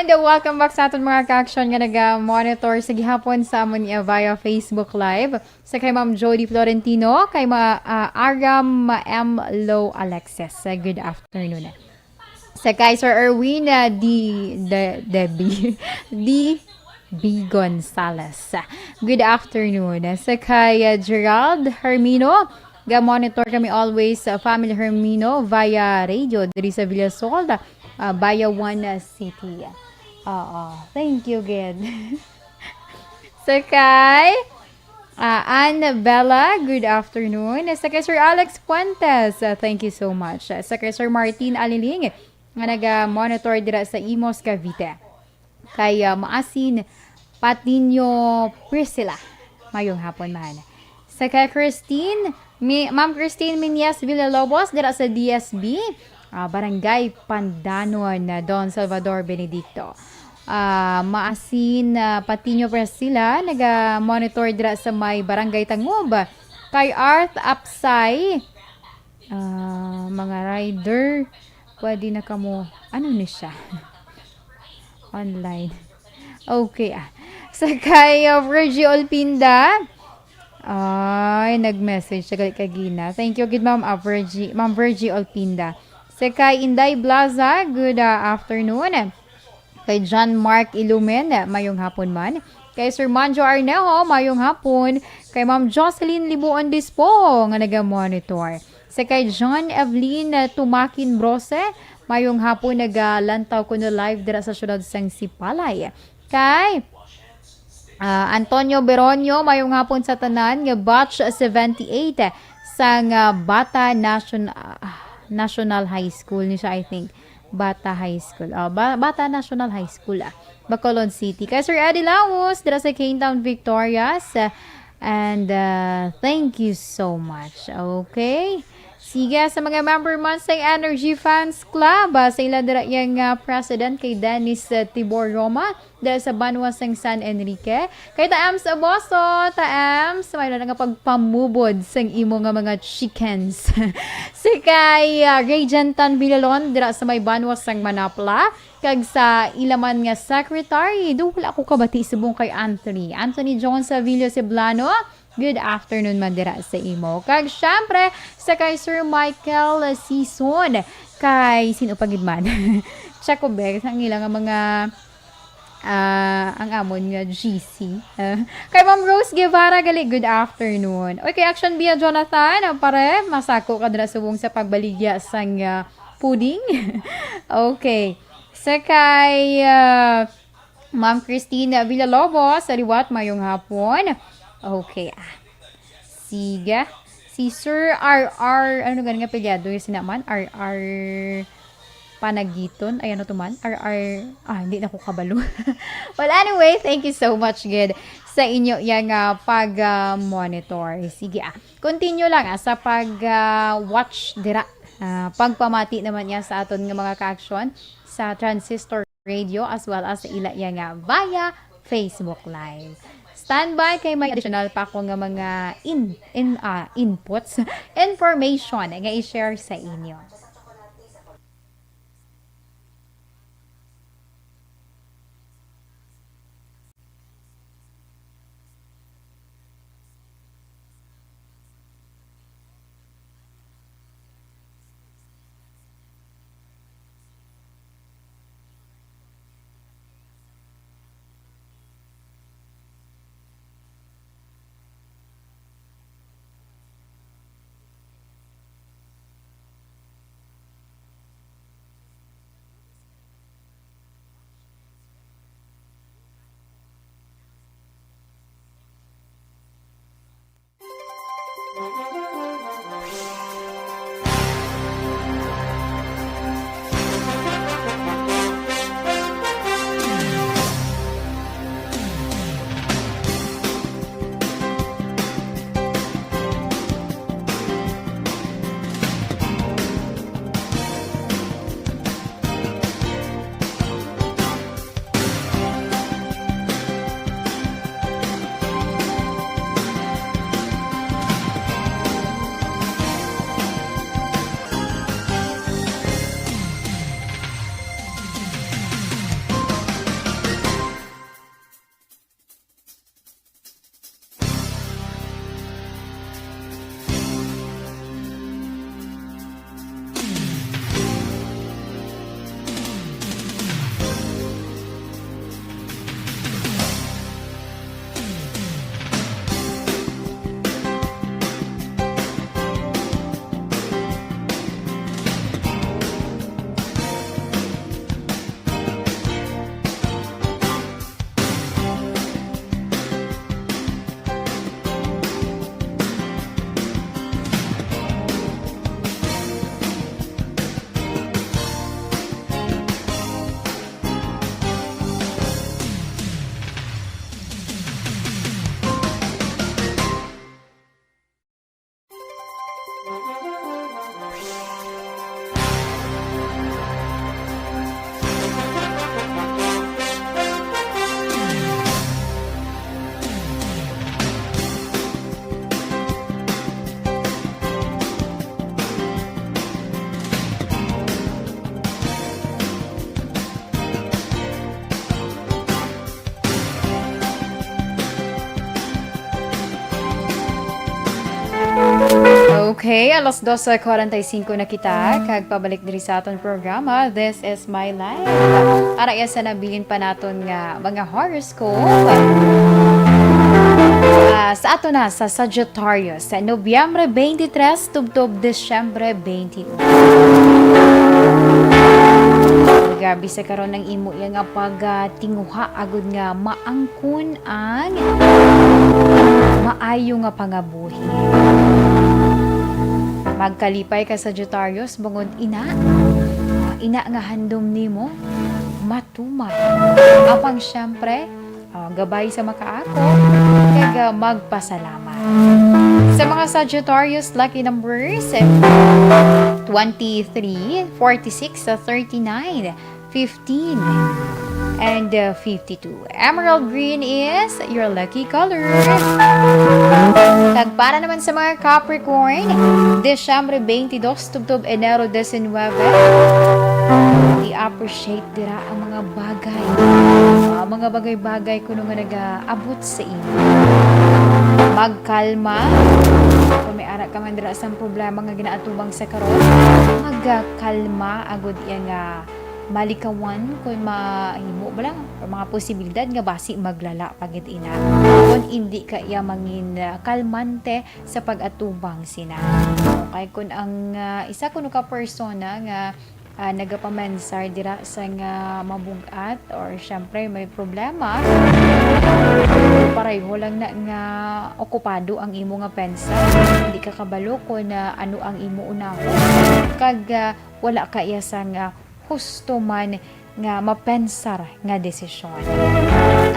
Welcome back sa aton mga ka-action nga naga-monitor sa gihapon sa amon niya via Facebook Live. Sa kay Ma'am Jody Florentino, kay Ma-, ah, Aram M. Low Alexis. Ah, good afternoon. Sa kay Sir Erwin, ah, D, D, Debbie, D B Gonzales. Good afternoon. Sa kay, ah, Gerald Hermino, ga-monitor kami always sa Family Hermino via radio diri sa Villasol, ah, via One, ah, City. Oo. Thank you, gid. Sa kay, ah, Ann Bella, good afternoon. Sa kay Sir Alex Fuentes, ah, thank you so much. Sa kay Sir Martin Aliling, nga naga-monitor dira sa Imus, Cavite. Kay, ah, Maasin Patiño Priscilla, mayong hapon man. Sa kay Christine, Mi-, Ma'am Christine Minyas Villalobos, dira sa D S B, ah, Barangay Pandanon, ah, Don Salvador Benedicto. Ah, Maasin, ah, Patiño Priscilla, naga-monitor dira sa may Barangay Tangub. Kay Arth Apsay, ah, mga rider, pwede na kamo, ano ni siya? Online. Okay, ah. Sa kay, ah, Virgie Olpinda, ay, nag-message siya gali kagina. Thank you gid, Ma'am, ah, Virgie, Ma'am Virgie Olpinda. Sa kay Inday Blaza, good, ah, afternoon. Kay John Mark Ilumen, mayong hapon man. Kay Sir Manjo Arnejo, mayong hapon. Kay Ma'am Jocelyn Libuon Dispo, nga naga-monitor. Sa kay John Evelyn, ah, Tumakin Brose, mayong hapon, nagalantaw kuno live dira sa siyudad sang Sipalay. Kay, ah, Antonio Beronio, mayong hapon sa tanan nga batch seventy-eight sang, ah, Bata Nation-, ah, National High School ni siya, I think. Bata High School. Oh, Ba-, Bata National High School, ah, Bacolod City. Kay Sir Eddie Laos, dira sa Cane Town, Victorias. Ah, and, ah, thank you so much. Okay? Sige, sa mga member man sa Energy Fans Club, ah, sa ila dira yang, ah, president kay Dennis, ah, Tibor Roma, dira sa banwa sang San Enrique. Kay Taams Aboso, Taams, may na nga pagpamubod sang imo nga mga chickens. Si kay, ah, Ray Gentan Villalon, dira sa may banwa sang Manapla. Kag sa ila man nga secretary, do wala ko kabati subong kay Anthony. Anthony John Savillo Ceblano, good afternoon man dira sa imo. Kag syempre, sa kay Sir Michael Season, kay sino pa gid man? Check ko, be, sa ila nga mga, ah, ang amon nga G C. Ah, kay Ma'am Rose Guevara, gali, good afternoon. Oy, kay Action Bia Jonathan, ah, pare, masako ka dira subong sa pagbaligya sang, ah, pudding. Okay. Sa kay, ah, Ma'am Christine Villalobos, sa liwat, mayong hapon. Okay, ah. Sige. Si Sir R R, ano gani nga apelyido yung sinaman? R R Panagiton? Ay, ano to man? R R, ah, hindi na ko kabalo. Well, anyway, thank you so much, gid, sa inyo yang, ah, pag, ah, monitor. Sige, ah. Continue lang, ah, sa pag, ah, watch dira. Ah, pagpamati naman niya sa aton nga mga ka-action sa Transistor Radio as well as sa ila iya nga via Facebook Live. Standby kay may additional pa ko nga mga in, in, ah, inputs, information nga i-share sa inyo. Hey, alas dose cuarenta y cinco na kita, kag pabalik diri sa aton programa, This is My Life. Para iya sa nabilin pa naton nga mga horoscope, ah, sa ato na sa Sagittarius, sa Nobyembre twenty-three tubtob Disyembre twenty-one. Grabe sa karon ang imo iya nga pagtinguha agud nga maangkon ang maayo nga pangabuhi. Magkalipay ka, Sagittarius, bangod ina, ah, ina nga handom nimo matuman. Apang siyempre, ah, gabay sa makaako, kag, ah, magpasalamat. Sa mga Sagittarius, lucky numbers, twenty-three, forty-six, thirty-nine, fifteen, and, uh, fifty-two. Emerald green is your lucky color. Kag para naman sa mga Capricorn, Disyembre twenty-two tubtob Enero diecinuebe, i-appreciate dira ang mga bagay. Ah, mga bagay-bagay kuno nga nagaabot sa imo. Magkalma. Kung may ara ka man dira sang problema nga ginaatubang sa karon, magkalma agud iya nga malikawan kung mahimo ba lang, or mga posibilidad nga basi maglala pa gid ina. Kung hindi ka iya mangin, ah, kalmante sa pag-atubang sina. Okay, kung ang, ah, isa kuno ka persona nga, ah, nagapamensar dira sa nga mabug-at or syempre may problema, pareho lang na nga okupado ang imo nga pensa. Hindi ka kabalo kung, ah, ano ang imo unahon. Kag, ah, wala ka iya sang, ah, husto man nga mapensar nga desisyon.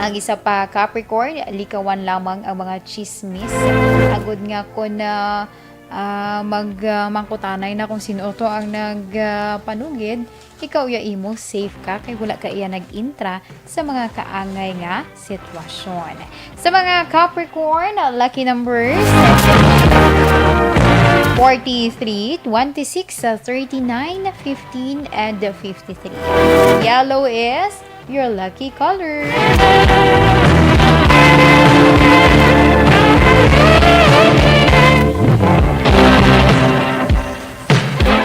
Ang isa pa, Capricorn, likawan lamang ang mga chismis. Agud nga kon, ah, ah, mag, ah, mangkutanay na kung sino to ang nag, ah, panugid, ikaw iya imo, safe ka kay wala ka iya nag-intra sa mga kaangay nga sitwasyon. Sa mga Capricorn, lucky numbers, forty-three, twenty-six, thirty-nine, fifteen, and fifty-three. Yellow is your lucky color.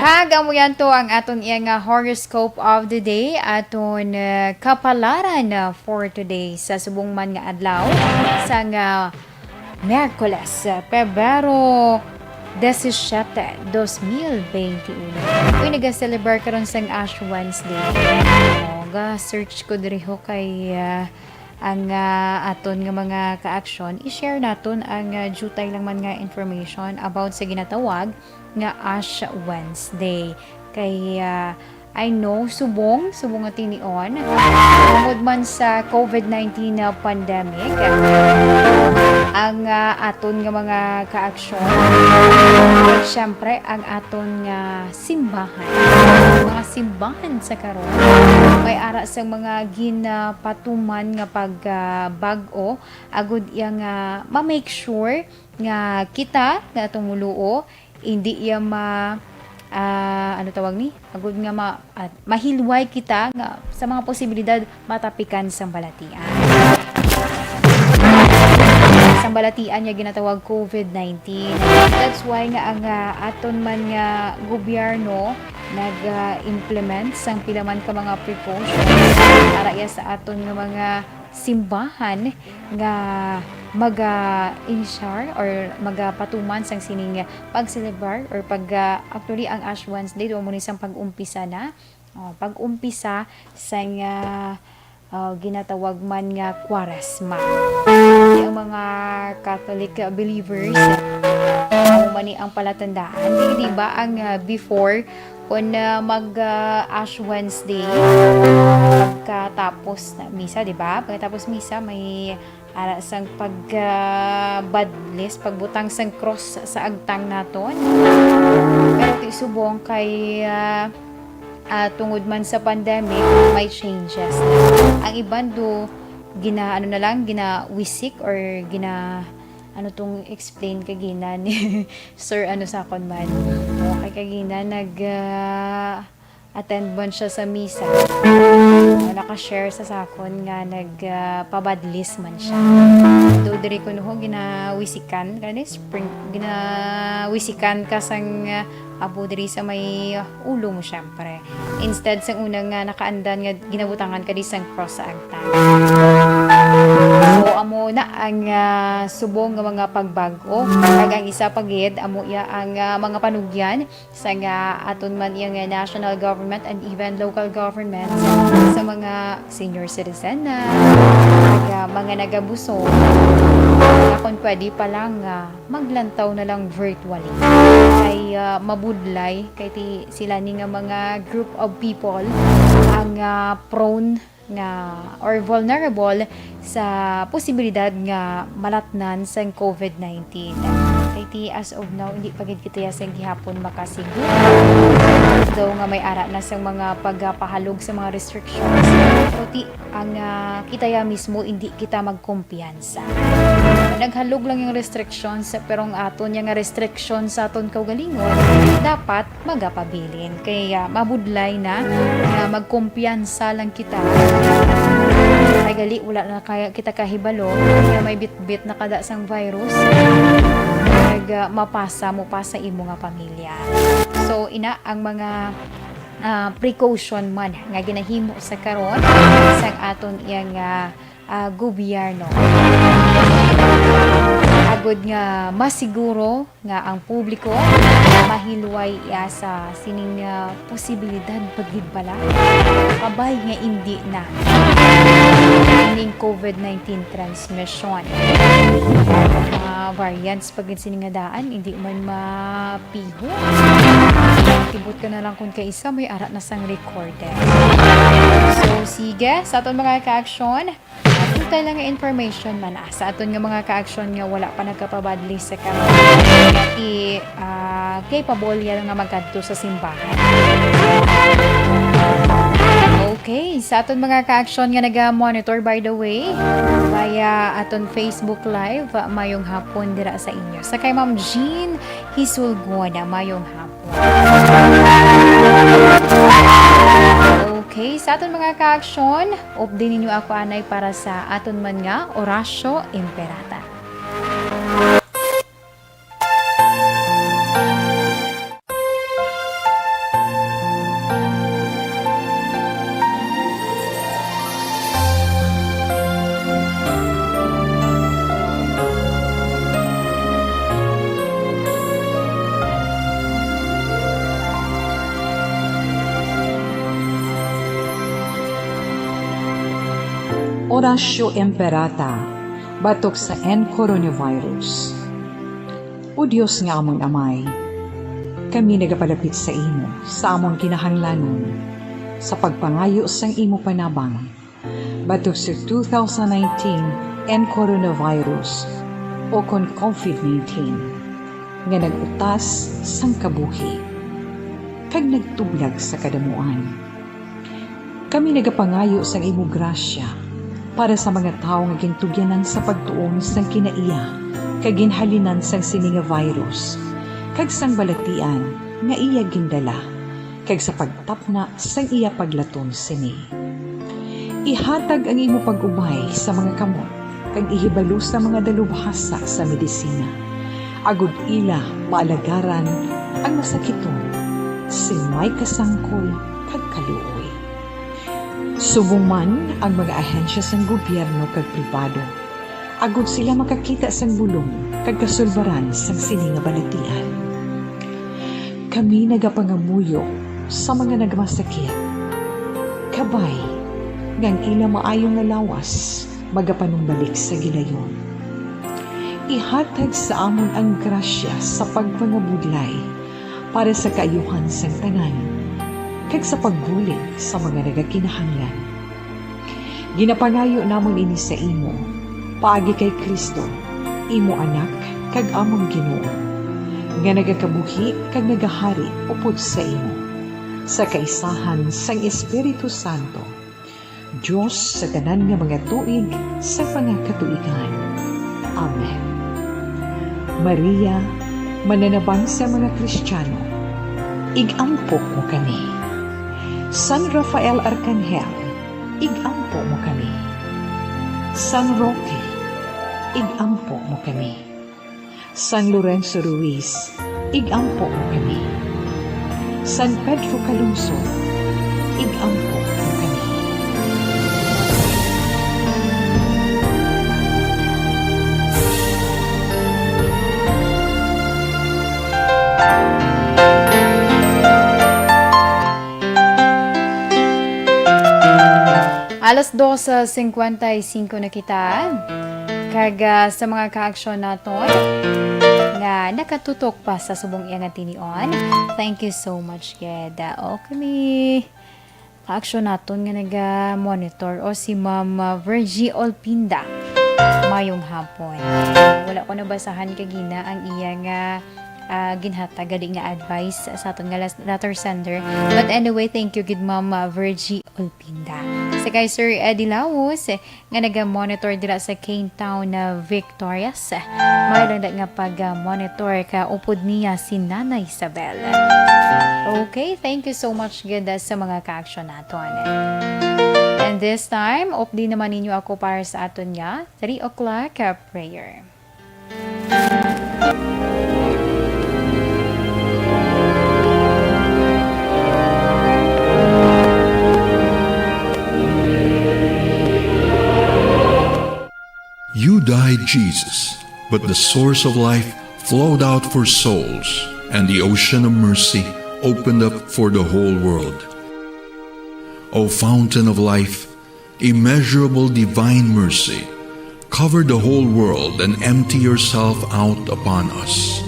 Kag amo yan to ang aton iya nga horoscope of the day, aton, eh, kapalaran, ah, for today sa subong man nga adlaw, sa nga Miyerkules, ah, Pebrero disisiete, dos mil benti uno. Uy, nag-celebrate karon sang Ash Wednesday. Oh, ga-search ko diri ho kay, ah, ang, ah, aton nga mga kaaksyon, i-share naton ang, ah, jutay lang man nga information about sa ginatawag nga Ash Wednesday. Kay, ah, I know, subong, subong nga tinion, tungod man sa covid nineteen na pandemic, ang, ah, aton nga mga kaaksyon, syempre, ang aton nga simbahan. Mga simbahan sa karon, may ara sang mga ginapatuman nga pag, ah, bag-o, agud iya nga ma-make sure nga kita nga tumuluo, hindi iya ma-, ah, ano tawag ni? Agud nga ma-, ah, mahilway kita nga sa mga posibilidad matapikan sang balatian. Sang balatian nga ginatawag covid nineteen. That's why nga ang, ah, aton man nga gobyerno nag, ah, implement sang pila man ka mga precautions para iya sa aton nga mga simbahan nga maga-initiar or magapatuman sang sining pag-celebrar or pag, ah, actually, ang Ash Wednesday, duha mo ni sang pag-umpisa na. Oh, pag-umpisa sang, ah, ah, ginatawag man nga Kwaresma. Ang mga Catholic believers, amo man ni ang palatandaan. Di, di ba, ang, ah, before, kung, ah, mag, ah, Ash Wednesday, pagkatapos na misa, di ba? Pagkatapos misa, may ara sang pag, ah, badlis, pagbutang sang cross sa agtang naton. Pero ti subong kay, ah, ah, tungod man sa pandemic, may changes na. Ang iban do, gina-, ano na lang, ginawisik or gina-, ano tong explain kagina ni Sir ano sa akon man. Okay, kagina nag, ah, attend man siya sa misa. Naka-share sa sakon nga nag, ah, pabadlis man siya. So, diri kuno ho ginawisikan, kani spring, ginawisikan ka sang, ah, abo diri sa may, ah, ulo mo, syempre. Instead sang una nga nakaandan nga ginabutangan ka di sang cross sa agtang. So, amo na ang, ah, subong nga mga pagbag-o. Kag ang isa pa gid, amo iya ang, ah, mga panugyan sa nga aton man iya nga national government and even local government, sa mga senior citizen na, kag, ah, mga nagabusog, nga kung pwede pa lang, ah, maglantaw na lang virtually. Kay, ah, mabudlay, kay ti sila ni nga mga group of people ang, ah, prone nga or vulnerable sa posibilidad nga malatnan sang covid nineteen. Kay ti as of now, hindi pa gid kita sang gihapon makasiguro. Though nga may ara na sang mga pagpahalog sa mga restrictions, pero ti ang, ah, kita ya mismo, hindi kita magkumpiyansa. Naghalog lang yung restrictions, pero ang aton nga restrictions sa aton kaugalingon, dapat magapabilin. Kay, ah, mabudlay na nga magkumpiyansa lang kita. Kay gali, wala na kaya kita kahibalo nga may bitbit na kada sang virus. Kag, ah, mapasa mo pa sa imo nga pamilya. So, ina ang mga, ah, precaution man nga ginahimo sa karon sang aton iyang, ah, ah, gobyerno. Agud nga masiguro nga ang publiko mahilway iya sa sining, ah, posibilidad pa gid bala kabay nga indi na ining covid nineteen transmission. Mga variants pa gid sini nga daan, hindi man mapiho. Kibot ka na lang kung kaisa may ara na sang recorded. So, sige, sa aton mga ka-aksyon, Dugay lang nga information man, ah, sa aton nga mga ka-aksyon nga wala pa nagkapabadli sa karon. I, ah, capable yan nga magkadto sa simbahan. Okay, sa aton mga ka-aksyon nga naga-monitor, by the way, via aton Facebook Live, ah, mayong hapon dira sa inyo. Sa kay Ma'am Jean Hisulgon, ah, mayong hapon. Okay, sa aton mga ka-aksyon, update ninyo ako anay para sa aton man nga Orasyo Imperata. Orasyo Imperata, batok sa N coronavirus. O Dios nga amon Amay, kami nagapalapit sa imo sa amon kinahanglanon sa pagpangayo sang imo panabang batok sa two thousand nineteen N coronavirus, o kon covid nineteen, nga nag-utas sang kabuhi kag nagtublag sa kadamuan. Kami nagapangayo sang imo grasya para sa mga tawo nga gintugyanan sa pagtuon sang kinaiya kag ginhalinan sang sini nga virus, kag sang balatian nga iya gindala, kag sa pagtapna sang iya paglaton sini. Ihatag ang imo pag-ubay sa mga kamot kag ihibalo sa mga dalubhasa sa medisina, agod ila maalagaran ang masakiton sing may kasangkol kag kaluoy. Subong man ang mga ahensya sang gobyerno kag pribado, agod sila makakita sang bulong kag kasulbaran sang sini nga balatian. Kami nagapangamuyo sa mga nagmasakit, kabay nga ang ila maayo nga lawas magapanumbalik sa gilayon. Ihatag sa amon ang grasya sa pagpangabudlay para sa kaayuhan sang tanan, kag sa pagbulig sa mga nagakinahanglan. Ginapangayo namon ini sa imo, paagi kay Cristo, imo Anak kag amon Ginoo, nga nagakabuhi kag nagahari upod sa imo, sa kaisahan sang Espiritu Santo, Dios sa tanan nga mga tuig sa mga katuigan. Amen. Maria, mananabang sa mga Kristiyano, ig-ampo mo kami. San Rafael Arkanghel, ig-ampo mo kami. San Roque, Ig-ampo mo kami. San Lorenzo Ruiz, ig-ampo mo kami. San Pedro Calungsod, ig-ampo mo kami. Alas dos cincuenta y cinco na kita. Kag, ah, sa mga kaaksyon naton nga nakatutok pa sa subong iya nga tinion, thank you so much gid. Ah, okay, may kaaksyon naton nga naga-monitor, o si Ma'am, ah, Virgie Olpinda. Mayong hapon. Wala ko nabasahan kagina ang iya nga, ah, ginhatag gali nga advice sa aton nga las-, letter sender. But anyway, thank you gid, Ma'am, ah, Virgie Olpinda. Sa kay Sir Eddie Laos, eh, nga naga-monitor dira sa Cane Town na Victorias. May lang nga pag-monitor ka upod niya si Nanay Isabel. Okay, thank you so much gid sa mga kaaksyon naton. And this time, updi naman ninyo ako para sa aton nga three o'clock, uh, prayer. You died, Jesus, but the source of life flowed out for souls, and the ocean of mercy opened up for the whole world. O fountain of life, immeasurable divine mercy, cover the whole world and empty yourself out upon us.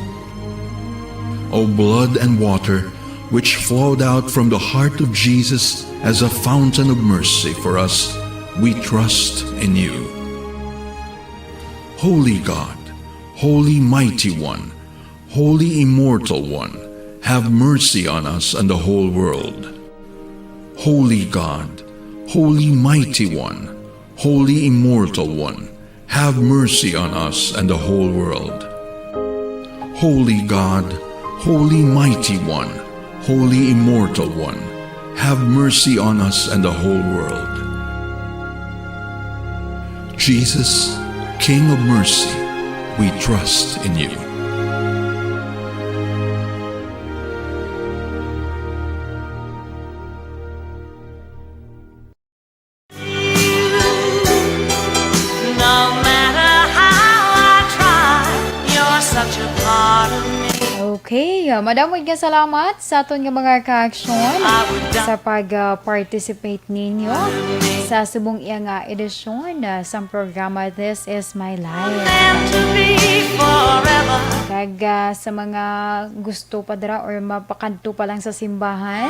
O blood and water, which flowed out from the heart of Jesus as a fountain of mercy for us, we trust in you. Holy God, Holy Mighty One, Holy Immortal One, have mercy on us and the whole world. Holy God, Holy Mighty One, Holy Immortal One, have mercy on us and the whole world. Holy God, Holy Mighty One, Holy Immortal One, have mercy on us and the whole world. Jesus, King of mercy, we trust in you. No matter how I try, you're such a part of me. Okay, uh, madamo nga salamat sa aton nga mga kaaksyon sa pag, uh, participate ninyo sa subong iya nga edisyon, uh, sang programa This Is My Life. Meant to be forever. Kag, uh, sa mga gusto pa dira or mapakadto pa lang sa simbahan,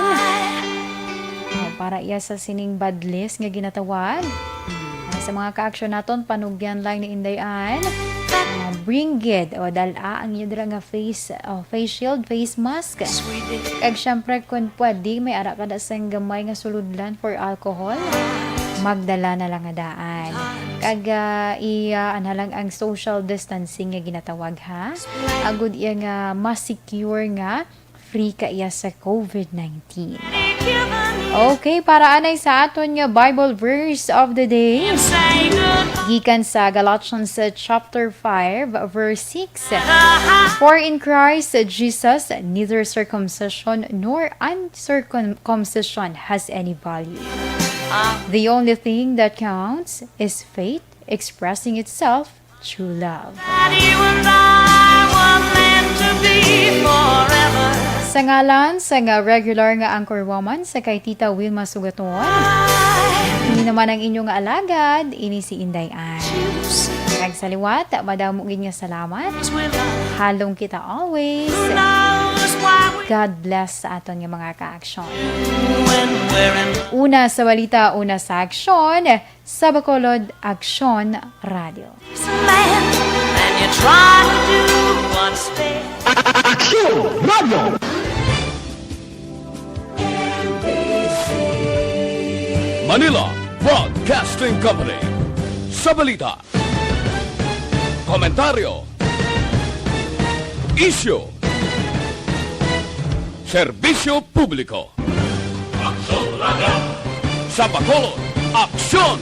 uh, para iya sa sining bad list nga ginatawag. Ah, sa mga kaaksyon naton, panugyan lang ni Inday Ann. Ah, bring it o dal-a ang inyo dira nga face, ah, face shield, face mask. Kag syempre, kung pwede, may ara ka da sang gamay nga sulodlan for alcohol. Magdala na lang nga daan. Kag, ah, i-, ah, anha lang ang social distancing nga ginatawag, ha? Agud iya nga mas secure nga free ka iya sa COVID nineteen. Okay, para anay sa aton nga Bible verse of the day, gikan sa Galatians, uh, chapter five, verse six, "For in Christ Jesus, neither circumcision nor uncircumcision has any value. The only thing that counts is faith expressing itself true love." That you and I were meant to be forever. Sa ngalan sa nga regular nga anchor woman, sa kay Tita Wilma Sugaton, ini naman ang inyo nga alagad, ini si Inday Ann. Kag sa liwat, madamo gid nga salamat. Halong kita always. God bless sa aton nga mga kaaksyon. Una sa balita, una sa aksyon, sa Bacolod Aksyon Radio. And you try to do what's fair. Aksyon Radio. Manila Broadcasting Company. Sa balita, komentaryo, isyu, serbisyo publiko. Aksyon Radio. Sa Bacolod, Aksyon